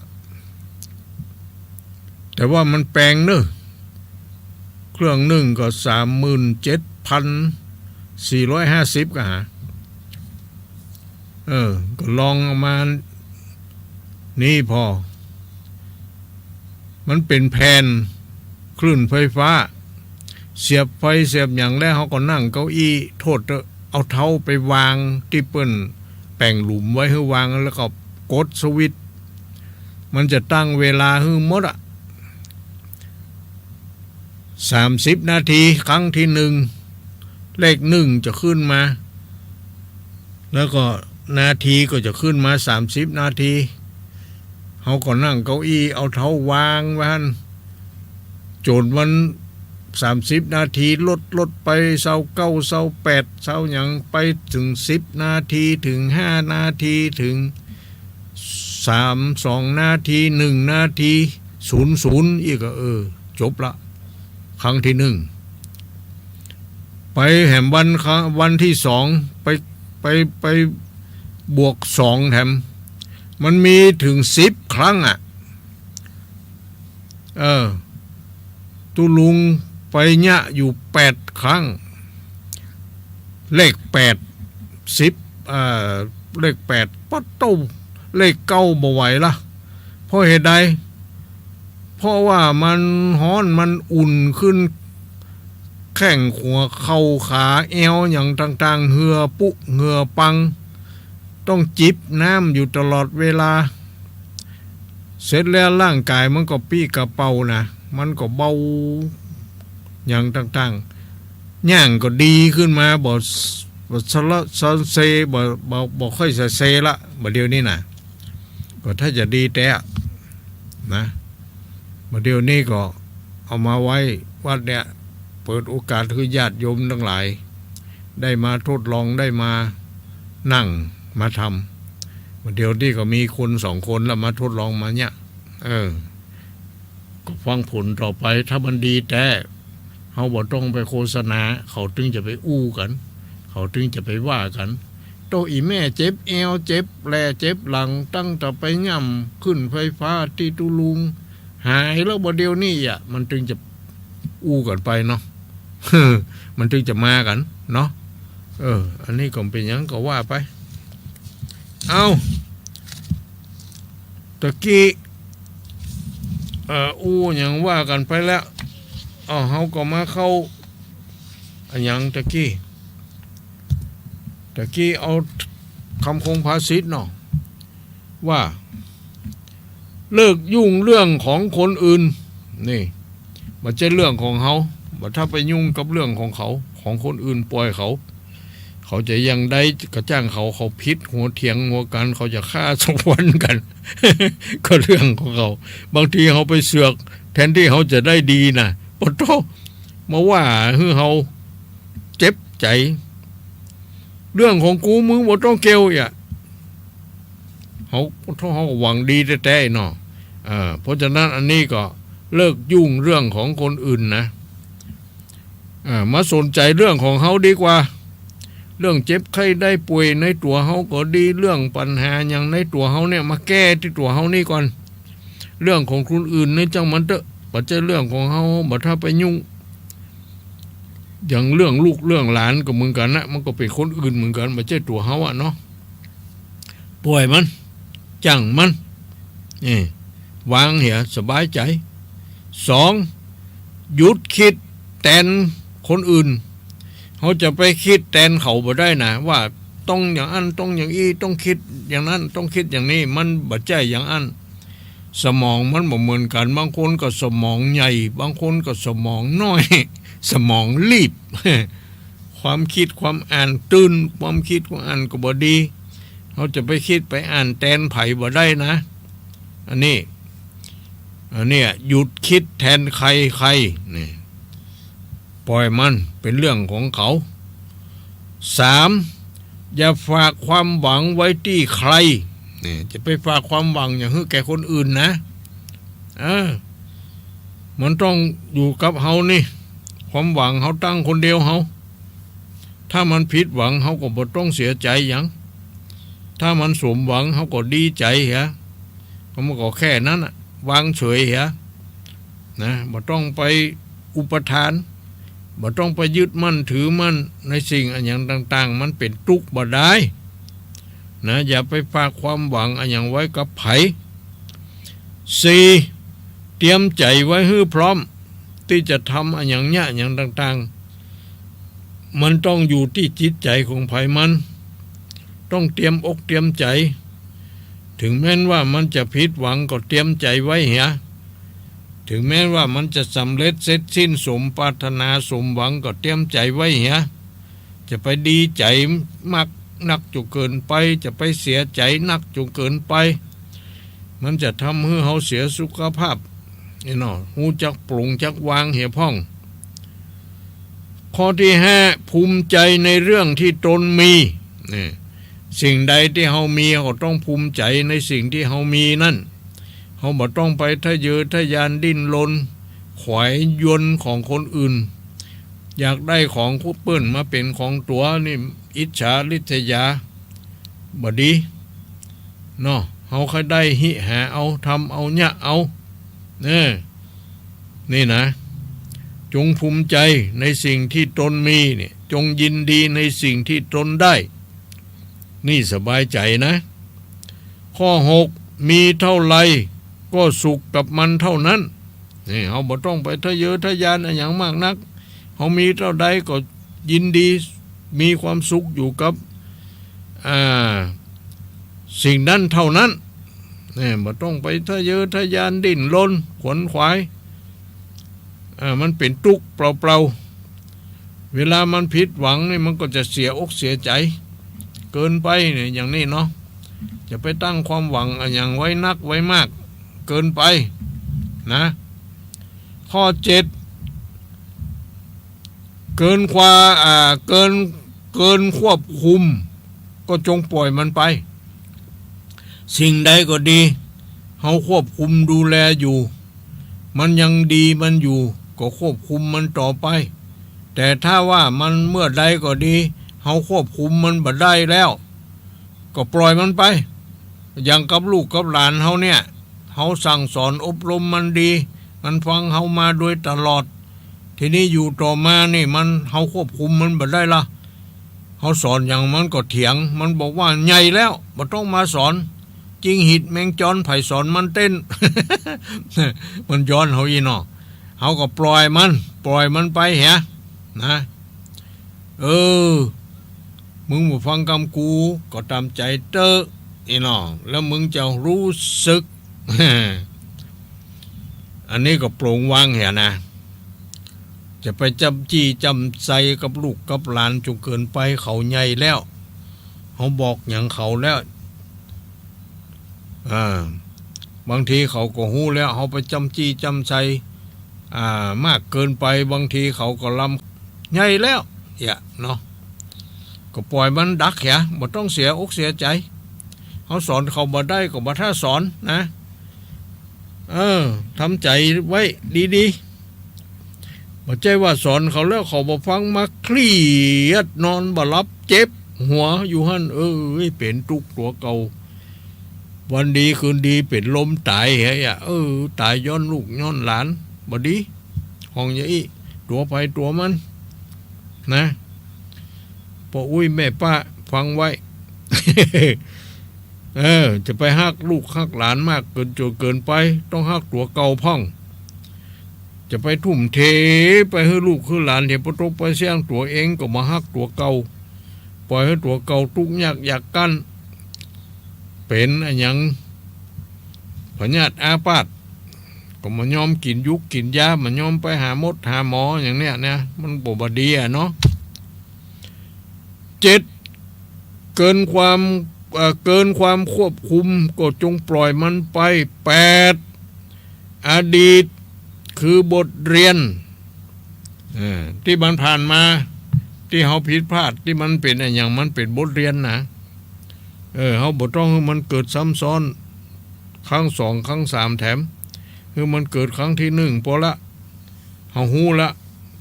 แต่ว่ามันแปงเนอะ เครื่องนึ่งก็สามหมื่นเจ็ดพันสี่ร้อยห้าสิบ ก็หา เออ ก็ลองเอามา นี่ผ่อ มันเป๋นแผ่นคลื่นไฟฟ้า เสียบไฟเสียบหยังแล้ว เฮาก็นั่งเก้าอี้ โทษเต๊อะ เอาเท้าไปวางตี้เปิ้นแป๋งหลุมไว้หื้อวาง แล้วก็กดสวิตช์ มันจะตั้งเวลาหื้อหมดอะ สามสิบนาที ครั้งตี้นึ่ง เลขนึ่งจะขึ้นมา แล้วก็นาทีก็จะขึ้นมา สามสิบนาที เฮาก็นั่งเก้าอี้ เอาเท้าวางไว้หั้น จ๋นมัน สามสิบนาที ลด ลดไป ซาวเก้า ซาวแปด ซาวหยัง ไปเถิงสิบนาที เถิงห้านาที เถิง สาม สองนาที นึ่งนาที ศูนย์ ศูนย์ อีกก็ เออ จบละ ครั้งตี้นึ่ง ไปแถมวัน ครั้ง วันตี้สอง ไป ไป ไปบวกสองแถม มันมีเถิงสิบครั้งอะ เออ ตุ๊ลุงไปเยียะอยู่แปดครั้ง เลขแปด สิบ เอ่อ เลขแปด ปัดโต้ เลขเก้าบ่ไหวละ เพราะเหตุใด เพราะว่ามันฮ้อน มันอุ่นขึ้น แข้งหัวเข่าขาแอวหยังต่างๆ เหื่อปุเหงื่อปัง ต้องจิบน้ำอยู่ตลอดเวลา เสร็จแล้วร่างกายมันก็ปี้กระเป๋านะ มันก็เบา หยังต่างๆ ย่างก็ดีขึ้นมา บ่ บ่สะเลาะซอนเซ บ่ บ่ บ่ค่อยสะเซละ บ่าเดี่ยวนี้นะ ก็ถ้าจะดีแต๊อะ นะ บ่าเดี่ยวนี้ก็เอามาไว้วัดเนี่ย เปิดโอกาสหื้อญาติโยมตังหลาย ได้มาทดลอง ได้มานั่ง มาทำ บ่าเดี่ยวนี้ก็มีคนสองคนละมาทดลองมาเนี่ย เออ ก็ฟังผลต่อไป ถ้ามันดีแต๊ เฮาบ่ต้องไปโฆษณา เขาตึงจะไปอู้กั๋น เขาตึงจะไปว่ากั๋น โต้ อี่แม่เจ็บแอว เจ็บแหล่ เจ็บหลัง ตั้งแต่ไปย่ำขึ้นไฟฟ้าตี้ตุ๊ลุง หายแล้วบ่าเดี่ยวนี้อะ มันตึงจะอู้กั๋นไปเนาะ มันตึงจะมากั๋นเนาะ เออ อันนี้ก็เป๋นหยังก็ว่าไป เอ้า ตะกี้ เอ่อ อู้หยังว่ากั๋นไปแล้ว เอ้า เฮาก็มาเข้า อะหยังตะกี้ ตะกี้เอาคำคมภาษิตเนาะ ว่า เลิกยุ่งเรื่องของคนอื่น นี่ บ่ใจ้เรื่องของเฮา บ่ถ้าไปยุ่งกับเรื่องของเขา ของคนอื่น ป่อยเขา เขาจะอย่างใดก็จ้างเขา เขาผิดหัวเถียงหัวกั๋น เขาจะฆ่าสักวันกั๋น ก็เรื่องของเขา บางทีเฮาไปเสือก แทนตี้เฮาจะได้ดีนะ ปะโธ่ มาว่าหื้อเฮาเจ็บใจ๋ เรื่องของกูมึงบ่ต้องเกี่ยวอะ เฮา ปะโธ่ เฮาก็หวังดีแต๊ๆ เนาะ เออ เพราะฉะนั้นอันนี้ก็เลิกยุ่งเรื่องของคนอื่นนะ อ่า มาสนใจ๋เรื่องของเฮาดีกว่า เรื่องเจ็บไข้ได้ป่วยในตั๋วเฮาก็ดี เรื่องปัญหาหยังในตั๋วเฮาเนี่ย มาแก้ตี้ตั๋วเฮานี่ก่อน เรื่องของคนอื่นนี่จ้างมันเต๊อะ บ่ใจ้เรื่องของเฮา บ่ถ้าไปยุ่ง อย่างเรื่องลูกเรื่องหลานก็เหมือนกั๋นนะ มันก็เป๋นคนอื่นเหมือนกั๋น บ่ใจ้ตั๋วเฮาอะเนาะ ป่อยมัน จ้างมัน เอ้ วางเหีย สบายใจ๋ สอง หยุดกึ๊ดแตนคนอื่น เฮาจะไปกึ๊ดแตนเขาบ่ได้นะ ว่าต้องอย่างอั้น ต้องอย่างอี้ ต้องกึ๊ดอย่างนั้น ต้องกึ๊ดอย่างนี้ มันบ่ใจ้อย่างอั้น สมองมันบ่เหมือนกั๋น บางคนก็สมองใหญ่ บางคนก็สมองน้อย สมองลีบ ความกึ๊ดความอ่านตื้น ความกึ๊ดความอ่านก็บ่ดี เฮาจะไปกึ๊ดไปอ่านแตนใผบ่ได้นะ อันนี้ อันเนี้ย หยุดกึ๊ดแตนใครๆ นี่ ป่อยมัน เป๋นเรื่องของเขา สาม อย่าฝากความหวังไว้ตี้ใคร นี่ จะไปฝากความหวังหยังหื้อแก่คนอื่นนะ เออ มันต้องอยู่กับเฮานี่ ความหวังเฮาตั้งคนเดียวเฮา ถ้ามันผิดหวังเฮาก็บ่ต้องเสียใจ๋หยัง ถ้ามันสมหวังเฮาก็ดีใจ๋เหีย ก็มันก็แค่นั้นน่ะ วางเฉยเหีย นะ บ่ต้องไปอุปทาน บ่ต้องไปยึดมั่นถือมั่นในสิ่งอะหยังต่างๆ มันเป๋นตุ๊กข์บ่ดาย นะ อย่าไปฝากความหวังอะหยังไว้กับใผ สี่ เตรียมใจ๋ไว้หื้อพร้อม ตี้จะทำอะหยังเยียะหยังต่างๆ มันต้องอยู่ตี้จิตใจ๋ของใผมัน ต้องเตรียมอกเตรียมใจ๋ ถึงแม้นว่ามันจะผิดหวังก็เตรียมใจ๋ไว้เหีย ถึงแม้นว่ามันจะสำเร็จเสร็จสิ้นสมปรารถนาสมหวังก็เตรียมใจ๋ไว้เหีย จะไปดีใจ๋มากนักจ๋นเกินไป จะไปเสียใจ๋นักจ๋นเกินไป มันจะทำหื้อเฮาเสียสุขภาพ นี่เนาะ ฮู้จักปลงจักวางเหียพ่อง ข้อตี้ห้า ภูมิใจ๋ในเรื่องตี้ตนมี นี่ สิ่งใดตี้เฮามี เฮาก็ต้องภูมิใจ๋ในสิ่งตี้เฮามีนั้น เฮาบ่ต้องไปทะเยอทะยานดิ้นรน ขวายยวนของคนอื่น อยากได้ของผู้เปิ้นมาเป๋นของตั๋วนี่ อิจฉาริษยา บ่ดี เนาะ เฮาใค่ได้หิหาเอา ทำเอาเยียะเอา เออ นี่นะ จงภูมิใจ๋ในสิ่งตี้ตนมีนี่ จงยินดีในสิ่งตี้ตนได้ นี่สบายใจ๋นะ ข้อหก มีเต้าใดก็สุขกับมันเต้านั้น นี่ เฮาบ่ต้องไปทะเยอทะยานอะหยังมากนัก เฮามีเต้าใดก็ยินดี มีความสุขอยู่กับ อ่า สิ่งนั้นเต้านั้น นี่ บ่ต้องไปทะเยอทะยานดิ้นรนขวนขวาย อ่า มันเป๋นตุ๊กข์เปล่าๆ เวลามันผิดหวังนี่มันก็จะเสียอกเสียใจ๋เกินไปนี่ อย่างนี้เนาะ จะไปตั้งความหวังอะหยังไว้นักไว้มากเกินไปนะ ข้อเจ็ด เกินความ อ่า เกิน เกินควบคุม ก็จงป่อยมันไป สิ่งใดก็ดี เฮาควบคุมดูแลอยู่ มันยังดีมันอยู่ ก็ควบคุมมันต่อไป แต่ถ้าว่ามันเมื่อใดก็ดี เฮาควบคุมมันบ่ได้แล้ว ก็ปล่อยมันไป อย่างกับลูกกับหลานเฮาเนี่ย เฮาสั่งสอนอบรมมันดี มันฟังเฮามาโดยตลอด ทีนี้อยู่ต่อมานี่มัน เฮาควบคุมมันบ่ได้ละ เฮาสอนหยังมันก็เถียง มันบอกว่าใหญ่แล้ว บ่ต้องมาสอน จิ้งหีดแมงจอน ใผสอนมันเต้น มันย้อนเฮาอี้เนาะ เฮาก็ปล่อยมัน ปล่อยมันไปเหีย นะ เออ มึงบ่ฟังกำกู ก็ต๋ามใจ๋เต๊อะ อี้เนาะ แล้วมึงจะฮู้สึก อันนี้ก็ปลงวางเหียนะ จะไปจ้ำจี้จ้ำชัยกับลูกกับหลานจ๋นเกินไป เขาใหญ่แล้ว เฮาบอกหยังเขาแล้ว อ่า บางทีเขาก็ฮู้แล้ว เฮาไปจ้ำจี้จ้ำชัย อ่า มากเกินไป บางทีเขาก็ลำ ใหญ่แล้ว เหียเนาะ ก็ปล่อยมันดักเหีย บ่ต้องเสียอกเสียใจ๋ เฮาสอนเขาบ่ได้ก็บ่ต้าสอนนะ เออ ทำใจ๋ไว้ดีๆ บ่ใจ้ว่าสอนเขาแล้วเขาบ่ฟัง มาเครียด นอนบ่หลับ เจ็บหัวอยู่หั้น เอ้ย เป๋นตุ๊กข์ตั๋วเก่า วันดีคืนดีเป๋นลมต๋ายเหีย เออ ต๋ายย้อนลูกย้อนหลาน บ่ดี ฮ้องอย่างอี้ ตั๋วใผตั๋วมัน นะ ป้ออุ๊ยแม่ป้าฟังไว้ เออ จะไปฮักลูกฮักหลานมากเกินจ๋นเกินไป ต้องฮักตั๋วเก่าพ่อง จะไปทุ่มเทไปหื้อลูกหื้อหลานเหีย ปะตกไปเสี้ยง ตั๋วเองก็บ่ฮักตั๋วเก่า ปล่อยหื้อตั๋วเก่าตุ๊กข์ยากอยากกั้น เป๋นอะหยัง พยาธิอาพาธ ก็บ่ยอมกิ๋นยุกกิ๋นยา บ่ยอมไปหาหมอหาหมออย่างเนี้ยนะ มันบ่ บ่ดีอะเนาะ เจ็ด เกินความ เอ่อ เกินความควบคุม ก็จงปล่อยมันไป แปด อดีต คือบทเรียน เออ ตี้มันผ่านมา ตี้เฮาผิดพลาด ตี้มันเป๋นอะหยัง มันเป๋นบทเรียนนะ เออ เฮาบ่ต้องหื้อมันเกิดซ้ำซ้อน ครั้งสอง ครั้งสามแถม หื้อมันเกิดครั้งตี้นึ่งปอละ เฮาฮู้ละ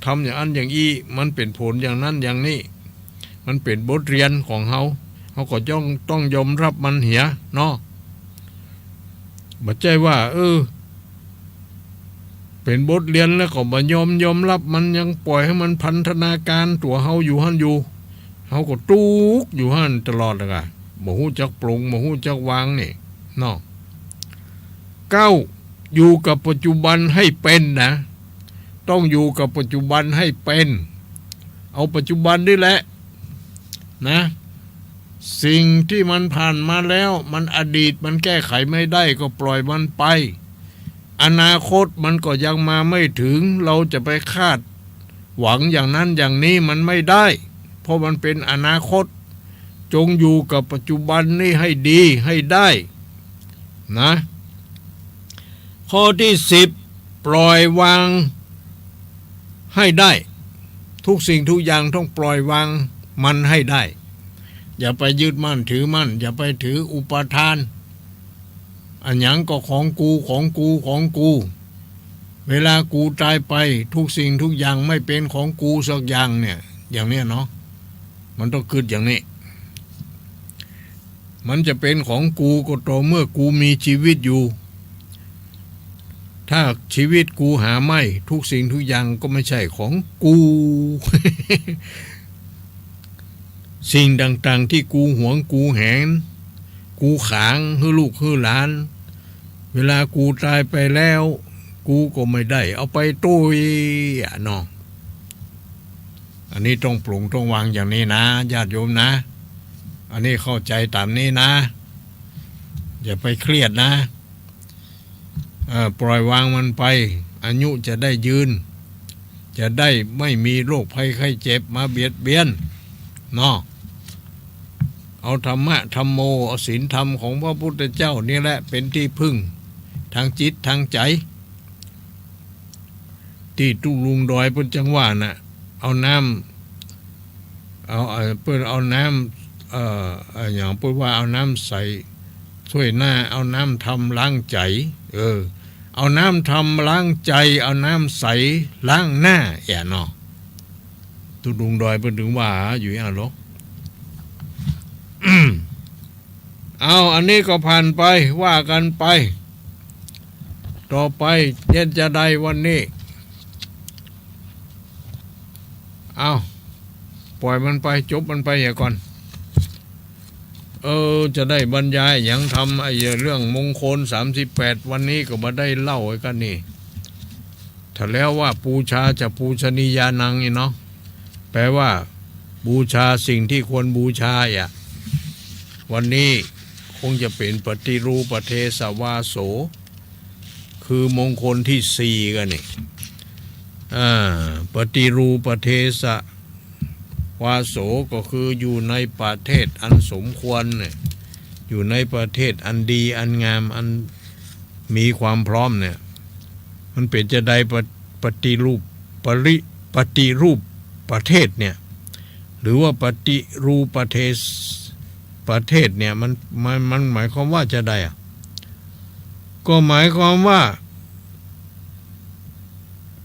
ทำอย่างอั้นอย่างอี้ มันเป๋นผลอย่างนั้นอย่างนี้ มันเป๋นบทเรียนของเฮา เฮาก็ต้อง ต้องยอมฮับมันเหียเนาะ บ่ใจ้ว่า เออ เป๋นบทเรียนแล้วก็บ่ยอม ยอมฮับมัน ยังปล่อยหื้อมันพันธนาการตั๋วเฮาอยู่หั้นอยู่ เฮาก็ตุ๊กข์อยู่หั้นตลอดละก่ะ บ่ฮู้จักปลง บ่ฮู้จักวางนี่เนาะ เก้า อยู่กับปัจจุบันให้เป๋นนะ ต้องอยู่กับปัจจุบันให้เป๋น เอาปัจจุบันนี่แหละนะ สิ่งตี้มันผ่านมาแล้ว มันอดีต มันแก้ไขไม่ได้ ก็ปล่อยมันไป อนาคตมันก็ยังมาไม่ถึง เราจะไปคาดหวังอย่างนั้นอย่างนี้มันไม่ได้ เพราะมันเป๋นอนาคต จงอยู่กับปัจจุบันนี่ให้ดีให้ได้นะ ข้อตี้สิบ ปล่อยวางให้ได้ ทุกสิ่งทุกอย่างต้องปล่อยวางมันให้ได้ อย่าไปยึดมั่นถือมั่น อย่าไปถืออุปาทาน อะหยังก็ของกู ของกู ของกู เวลากูตายไป ทุกสิ่งทุกอย่างไม่เป๋นของกูสักอย่างเนี่ย อย่างเนี้ยเนาะ มันต้องกึ๊ดอย่างนี้ มันจะเป๋นของกูก็ต่อเมื่อกูมีชีวิตอยู่ ถ้าชีวิตกูหาไม่ ทุกสิ่งทุกอย่างก็ไม่ใช่ของกู สิ่งต่างๆ ตี้กูหวง กูแหน กูขางหื้อลูกหื้อหลาน เวลากูตายไปแล้ว กูก็ไม่ได้เอาไปตวยอะเนาะ อันนี้ต้องปลงต้องวางอย่างนี้นะ ญาติโยมนะ อันนี้เข้าใจ๋ต๋ามนี้นะ อย่าไปเครียดนะ เอ่อ ปล่อยวางมันไป อายุจะได้ยืน จะได้ไม่มีโรคภัยไข้เจ็บมาเบียดเบียนเนาะ เอาธรรมะธัมโม เอาศีลธรรมของพระพุทธเจ้านี่แหละเป๋นตี้พึ่งทางจิตทางใจ๋ ตี้ตุ๊ลุงดอยเปิ้นจังว่าน่ะ เอาน้ำ เอา เอ่อ เปิ้นเอาน้ำ เอ่อ เอ่อ อย่างเปิ้นว่าเอาน้ำใส่ถ้วยหน้า เอาน้ำธรรมล้างใจ๋ เออ เอาน้ำธรรมล้างใจ๋ เอาน้ำใสล้างหน้า แอะเนาะ ตุ๊ลุงดอยเปิ้นถึงว่าอยู่อย่างนั้นหรอ เอา อันนี้ก็ผ่านไป ว่ากั๋นไป ต่อไปเย็นจะได้วันนี้ เอา ปล่อยมันไป จบมันไปเหียก่อน เออ จะได้บรรยายหยังธรรม ไอ้เรื่องมงคลสามสิบแปด วันนี้ก็บ่ได้เล่าไว้กั๋นนี่ ถ้าแล้วว่าปูชาจะปูชนียานังนี่เนาะ แปลว่า บูชาสิ่งที่ควรบูชาอ่ะ วันนี้คงจะเป๋นปฏิรูปเทสวาโส คือมงคลที่สี่กั๋นนี่ อ่า ปฏิรูปเทสวาโส ก็คืออยู่ในประเทศอันสมควรเนี่ย อยู่ในประเทศอันดีอันงาม อันมีความพร้อมเนี่ย มันเป๋นจะใด ป- ปฏิรูป ปริ- ปฏิรูปประเทศเนี่ย หรือว่าปฏิรูปประเทศ ประเทศเนี่ย มัน มัน มันหมายความว่าจะใดอะ ก็หมายความว่า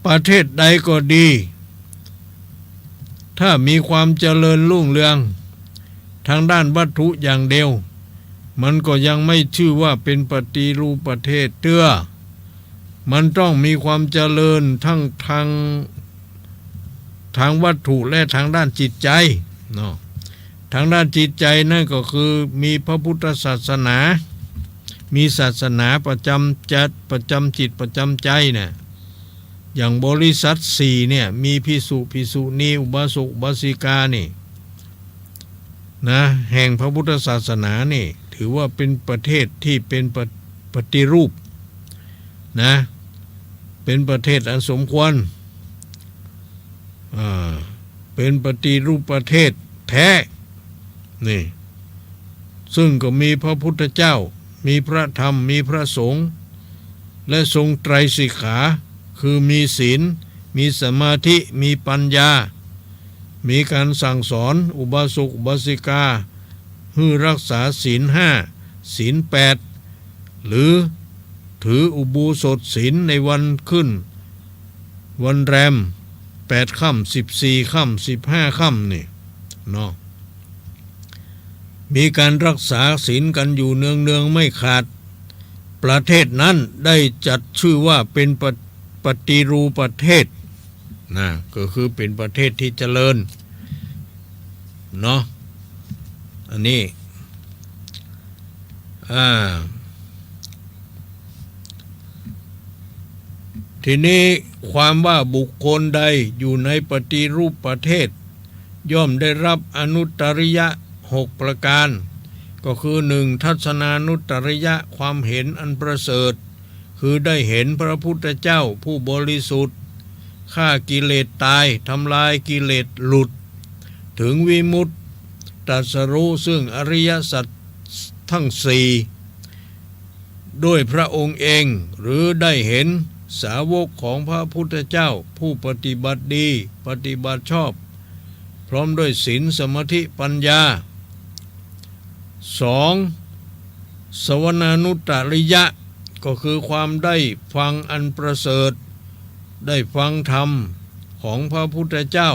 ประเทศใดก็ดี ถ้ามีความเจริญรุ่งเรืองทางด้านวัตถุอย่างเดียว มันก็ยังไม่ชื่อว่าเป็นปฏิรูปประเทศเตื้อ มันต้องมีความเจริญทั้งทาง ทางวัตถุและทางด้านจิตใจเนาะ ทางด้านจิตใจนั่นก็คือมีพระพุทธศาสนา มีศาสนาประจำจัด ประจำจิตประจำใจเนี่ย อย่างบริษัทสี่เนี่ย มีภิกษุ ภิกษุณี อุบาสก อุบาสิกานี่นะ แห่งพระพุทธศาสนานี่ ถือว่าเป็นประเทศที่เป็นประ- ปฏิรูปนะ เป็นประเทศอันสมควร อ่า เป็นปฏิรูปประเทศแท้ นี่ ซึ่งก็มีพระพุทธเจ้า มีพระธรรม มีพระสงฆ์ และทรงไตรสิกขา คือมีศีล มีสมาธิ มีปัญญา มีการสั่งสอนอุบาสกอุบาสิกา หื้อรักษาศีลห้า ศีลแปด หรือถืออุโบสถศีลในวันขึ้น วันแรม แปดค่ำ สิบสี่ค่ำ สิบห้าค่ำนี่เนาะ มีการรักษาศีลกันอยู่เนืองๆ ไม่ขาด ประเทศนั้นได้จัดชื่อว่าเป็นปะ- ปฏิรูปประเทศนะ ก็คือเป็นประเทศที่เจริญเนาะ อันนี้ อ่า ทีนี้ความว่าบุคคลใดอยู่ในปฏิรูปประเทศ ย่อมได้รับอนุตตริยะหกประการ ก็คือ หนึ่ง ทัศนานุตตริยะ ความเห็นอันประเสริฐ คือได้เห็นพระพุทธเจ้าผู้บริสุทธิ์ ฆ่ากิเลสตาย ทำลายกิเลสหลุด ถึงวิมุตติ ตรัสรู้ซึ่งอริยสัจทั้งสี่ ด้วยพระองค์เอง หรือได้เห็นสาวกของพระพุทธเจ้า ผู้ปฏิบัติดี ปฏิบัติชอบ พร้อมด้วยศีล สมาธิ ปัญญา สอง สวนานุตตริยะ ก็คือความได้ฟังอันประเสริฐ ได้ฟังธรรมของพระพุทธเจ้า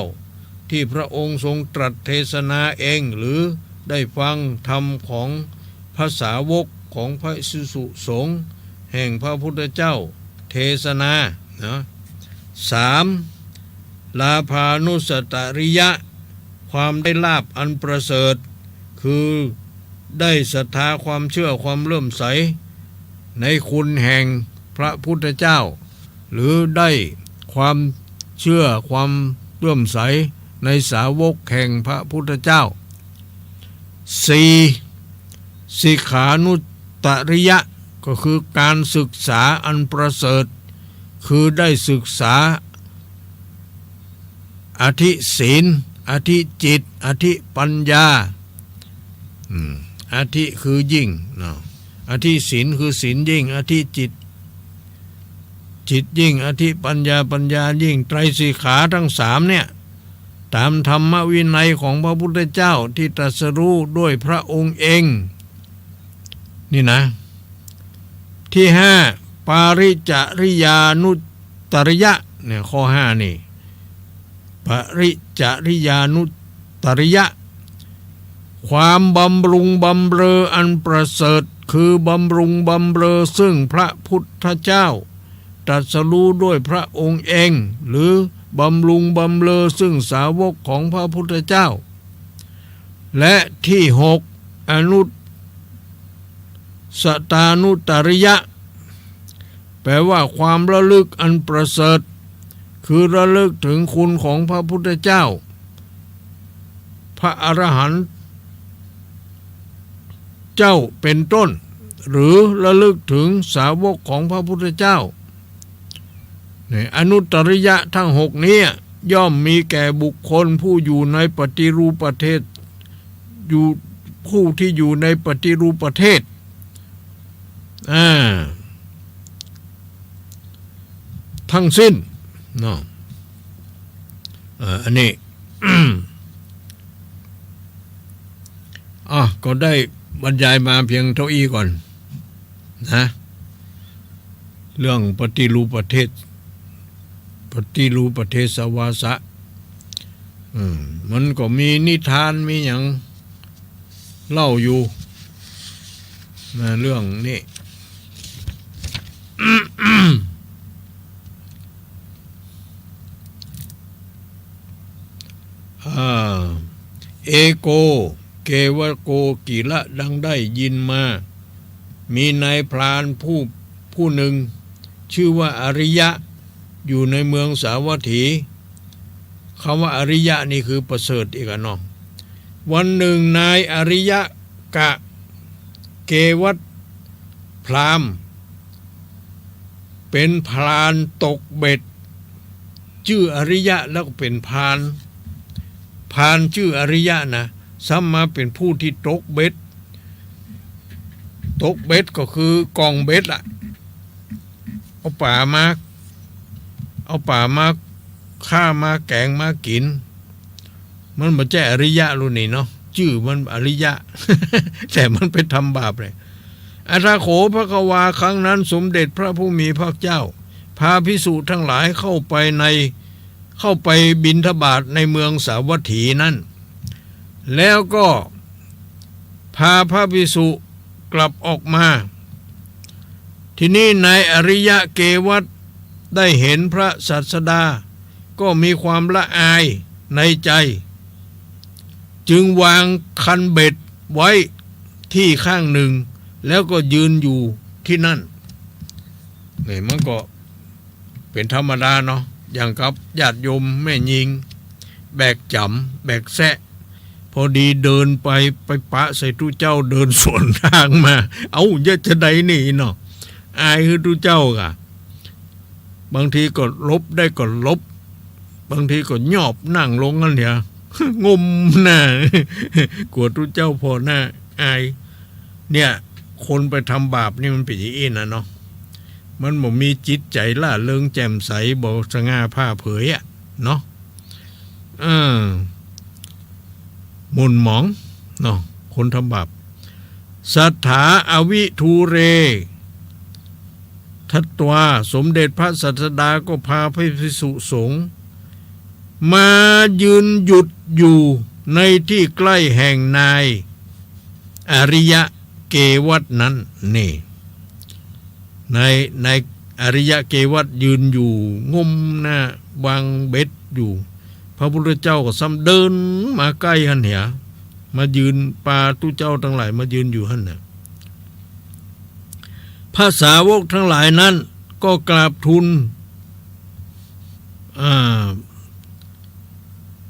ที่พระองค์ทรงตรัสเทศนาเอง หรือได้ฟังธรรมของพระสาวกของพระภิกษุสงฆ์แห่งพระพุทธเจ้าเทศนานะ สาม ลาภานุสตริยะ ความได้ลาภอันประเสริฐ คือได้ศรัทธา ความเชื่อ ความเลื่อมใสในคุณแห่งพระพุทธเจ้า หรือได้ความเชื่อ ความเลื่อมใสในสาวกแห่งพระพุทธเจ้า สี่ สิกขานุตตริยะ ก็คือการศึกษาอันประเสริฐ คือได้ศึกษา อธิศีล อธิจิต อธิปัญญา อืม อธิคือยิ่งเนาะ อธิศีลคือศีลยิ่ง อธิจิต จิตยิ่ง อธิปัญญา ปัญญายิ่ง ไตรสิกขาทั้งสามเนี่ย ตามธรรมวินัยของพระพุทธเจ้าที่ตรัสรู้ด้วยพระองค์เอง นี่นะ ที่ห้า ปาริจริยานุตตริยะ เนี่ย ข้อห้านี่ ปาริจริยานุตตริยะ ความบำรุงบำเรออันประเสริฐ คือบำรุงบำเรอซึ่งพระพุทธเจ้า ตรัสรู้ด้วยพระองค์เอง หรือบำรุงบำเรอซึ่งสาวกของพระพุทธเจ้า และที่หก อนุสตานุตริยะ แปลว่าความระลึกอันประเสริฐ คือระลึกถึงคุณของพระพุทธเจ้า พระอรหันต์เจ้าเป็นต้น หรือระลึกถึงสาวกของพระพุทธเจ้า เนี่ย อนุตตริยะทั้งหกนี้ย่อมมีแก่บุคคลผู้อยู่ในปฏิรูปประเทศ อยู่ ผู้ที่อยู่ในปฏิรูปประเทศ อ่า ทั้งสิ้นเนาะ เอ่อ อันนี้ อ่ะ ก็ได้บรรยายมาเพียงเท่าอี้ก่อนนะ เรื่องปฏิรูปประเทศ ปฏิรูปประเทศวาสะ อืม มันก็มีนิทานมีหยังเล่าอยู่นะ เรื่องนี้ อ่า เอโก เกวโกกิละ ดังได้ยินมา มีนายพรานผู้ ผู้หนึ่ง ชื่อว่าอริยะ อยู่ในเมืองสาวัตถี คำว่าอริยะนี่คือประเสริฐอีกอะเนาะ วันหนึ่งนายอริยะกะ เกวัตพราหมณ์ เป๋นพรานตกเบ็ด จื้ออริยะ แล้วก็เป๋นพราน พรานจื้ออริยะนะ ซ้ำมาเป๋นผู้ตี้ตกเบ็ด ตกเบ็ดก็คือก่องเบ็ดอะ เอาป๋ามา เอาป๋ามาฆ่ามาแก๋งมากิ๋น มันบ่ใจ้อริยะลูกนี่เนาะ จื้อมันอริยะ แต่มันไปทำบาปเลย อถโข ภควา ครั้งนั้นสมเด็จพระผู้มีพระเจ้า พาภิกษุทั้งหลายเข้าไปใน เข้าไปบิณฑบาตในเมืองสาวัตถีนั้น แล้วก็พาพระภิกษุกลับออกมา ทีนี้นายอริยะเกวัฏได้เห็นพระศาสดา ก็มีความละอายในใจ๋ จึงวางคันเบ็ดไว้ตี้ข้างนึ่ง แล้วก็ยืนอยู่ตี้นั่น นี่มันก็เป๋นธรรมดาเนาะ อย่างกับญาติโยมแม่ญิง แบกจ๋ำ แบกแซะ พอดีเดินไป ไปปะใส่ตุ๊เจ้า เดินสวนตางมา เอ้า เยียะจาใดนี่เนาะ อายหื้อตุ๊เจ้าก่ะ บางทีก็หลบได้ก็หลบ บางทีก็ยอบนั่งลงหั้นเหีย งมหน้า กั๋วตุ๊เจ้าผ่อหน้า อาย เนี่ย คนไปทำบาปนี่มันเป๋นอย่างอี้นะเนาะ มันบ่มีจิตใจ๋ร่าเริงแจ่มใส บ่สง่าผ่าเผยอะเนาะ เออ หม่นหมองเนาะ คนทำบาป สัตถา อวิทูเร ทัตวา สมเด็จพระศาสดาก็พาพระภิกษุสงฆ์มายืนหยุดอยู่ในตี้ใก้แห่งนายอริยะเกวัฏนั้น นี่ นาย นายอริยะเกวัฏยืนอยู่งมหน้าวางเบ็ดอยู่ พระพุทธเจ้าก็ซ้ำเดินมาใก้หั้นเหีย มายืน ปาตุ๊เจ้าตังหลายมายืนอยู่หั้นน่ะ พระสาวกทั้งหลายนั้นก็กราบทูล อ่า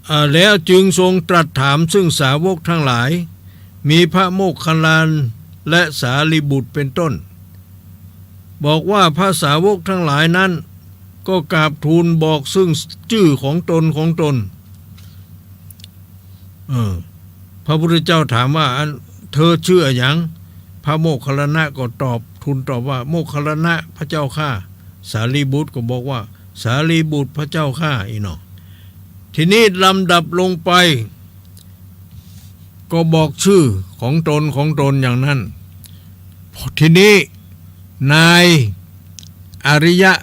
อ่า แล้วจึงทรงตรัสถามซึ่งสาวกทั้งหลาย มีพระโมคคัลลานะและสารีบุตรเป็นต้น บอกว่าพระสาวกทั้งหลายนั้นก็กราบทูลบอกซึ่งจื้อของตนของตน เออ พระพุทธเจ้าถามว่า อัน เธอจื้ออะหยัง พระโมคคัลลานะก็ตอบ ทูลตอบว่า โมคคัลลานะพระเจ้าข้า สารีบุตรก็บอกว่า สารีบุตรพระเจ้าข้า อี้เนาะ ทีนี้ลำดับลงไป ก็บอกจื้อของตนของตนอย่างนั้น ทีนี้นายอริยะ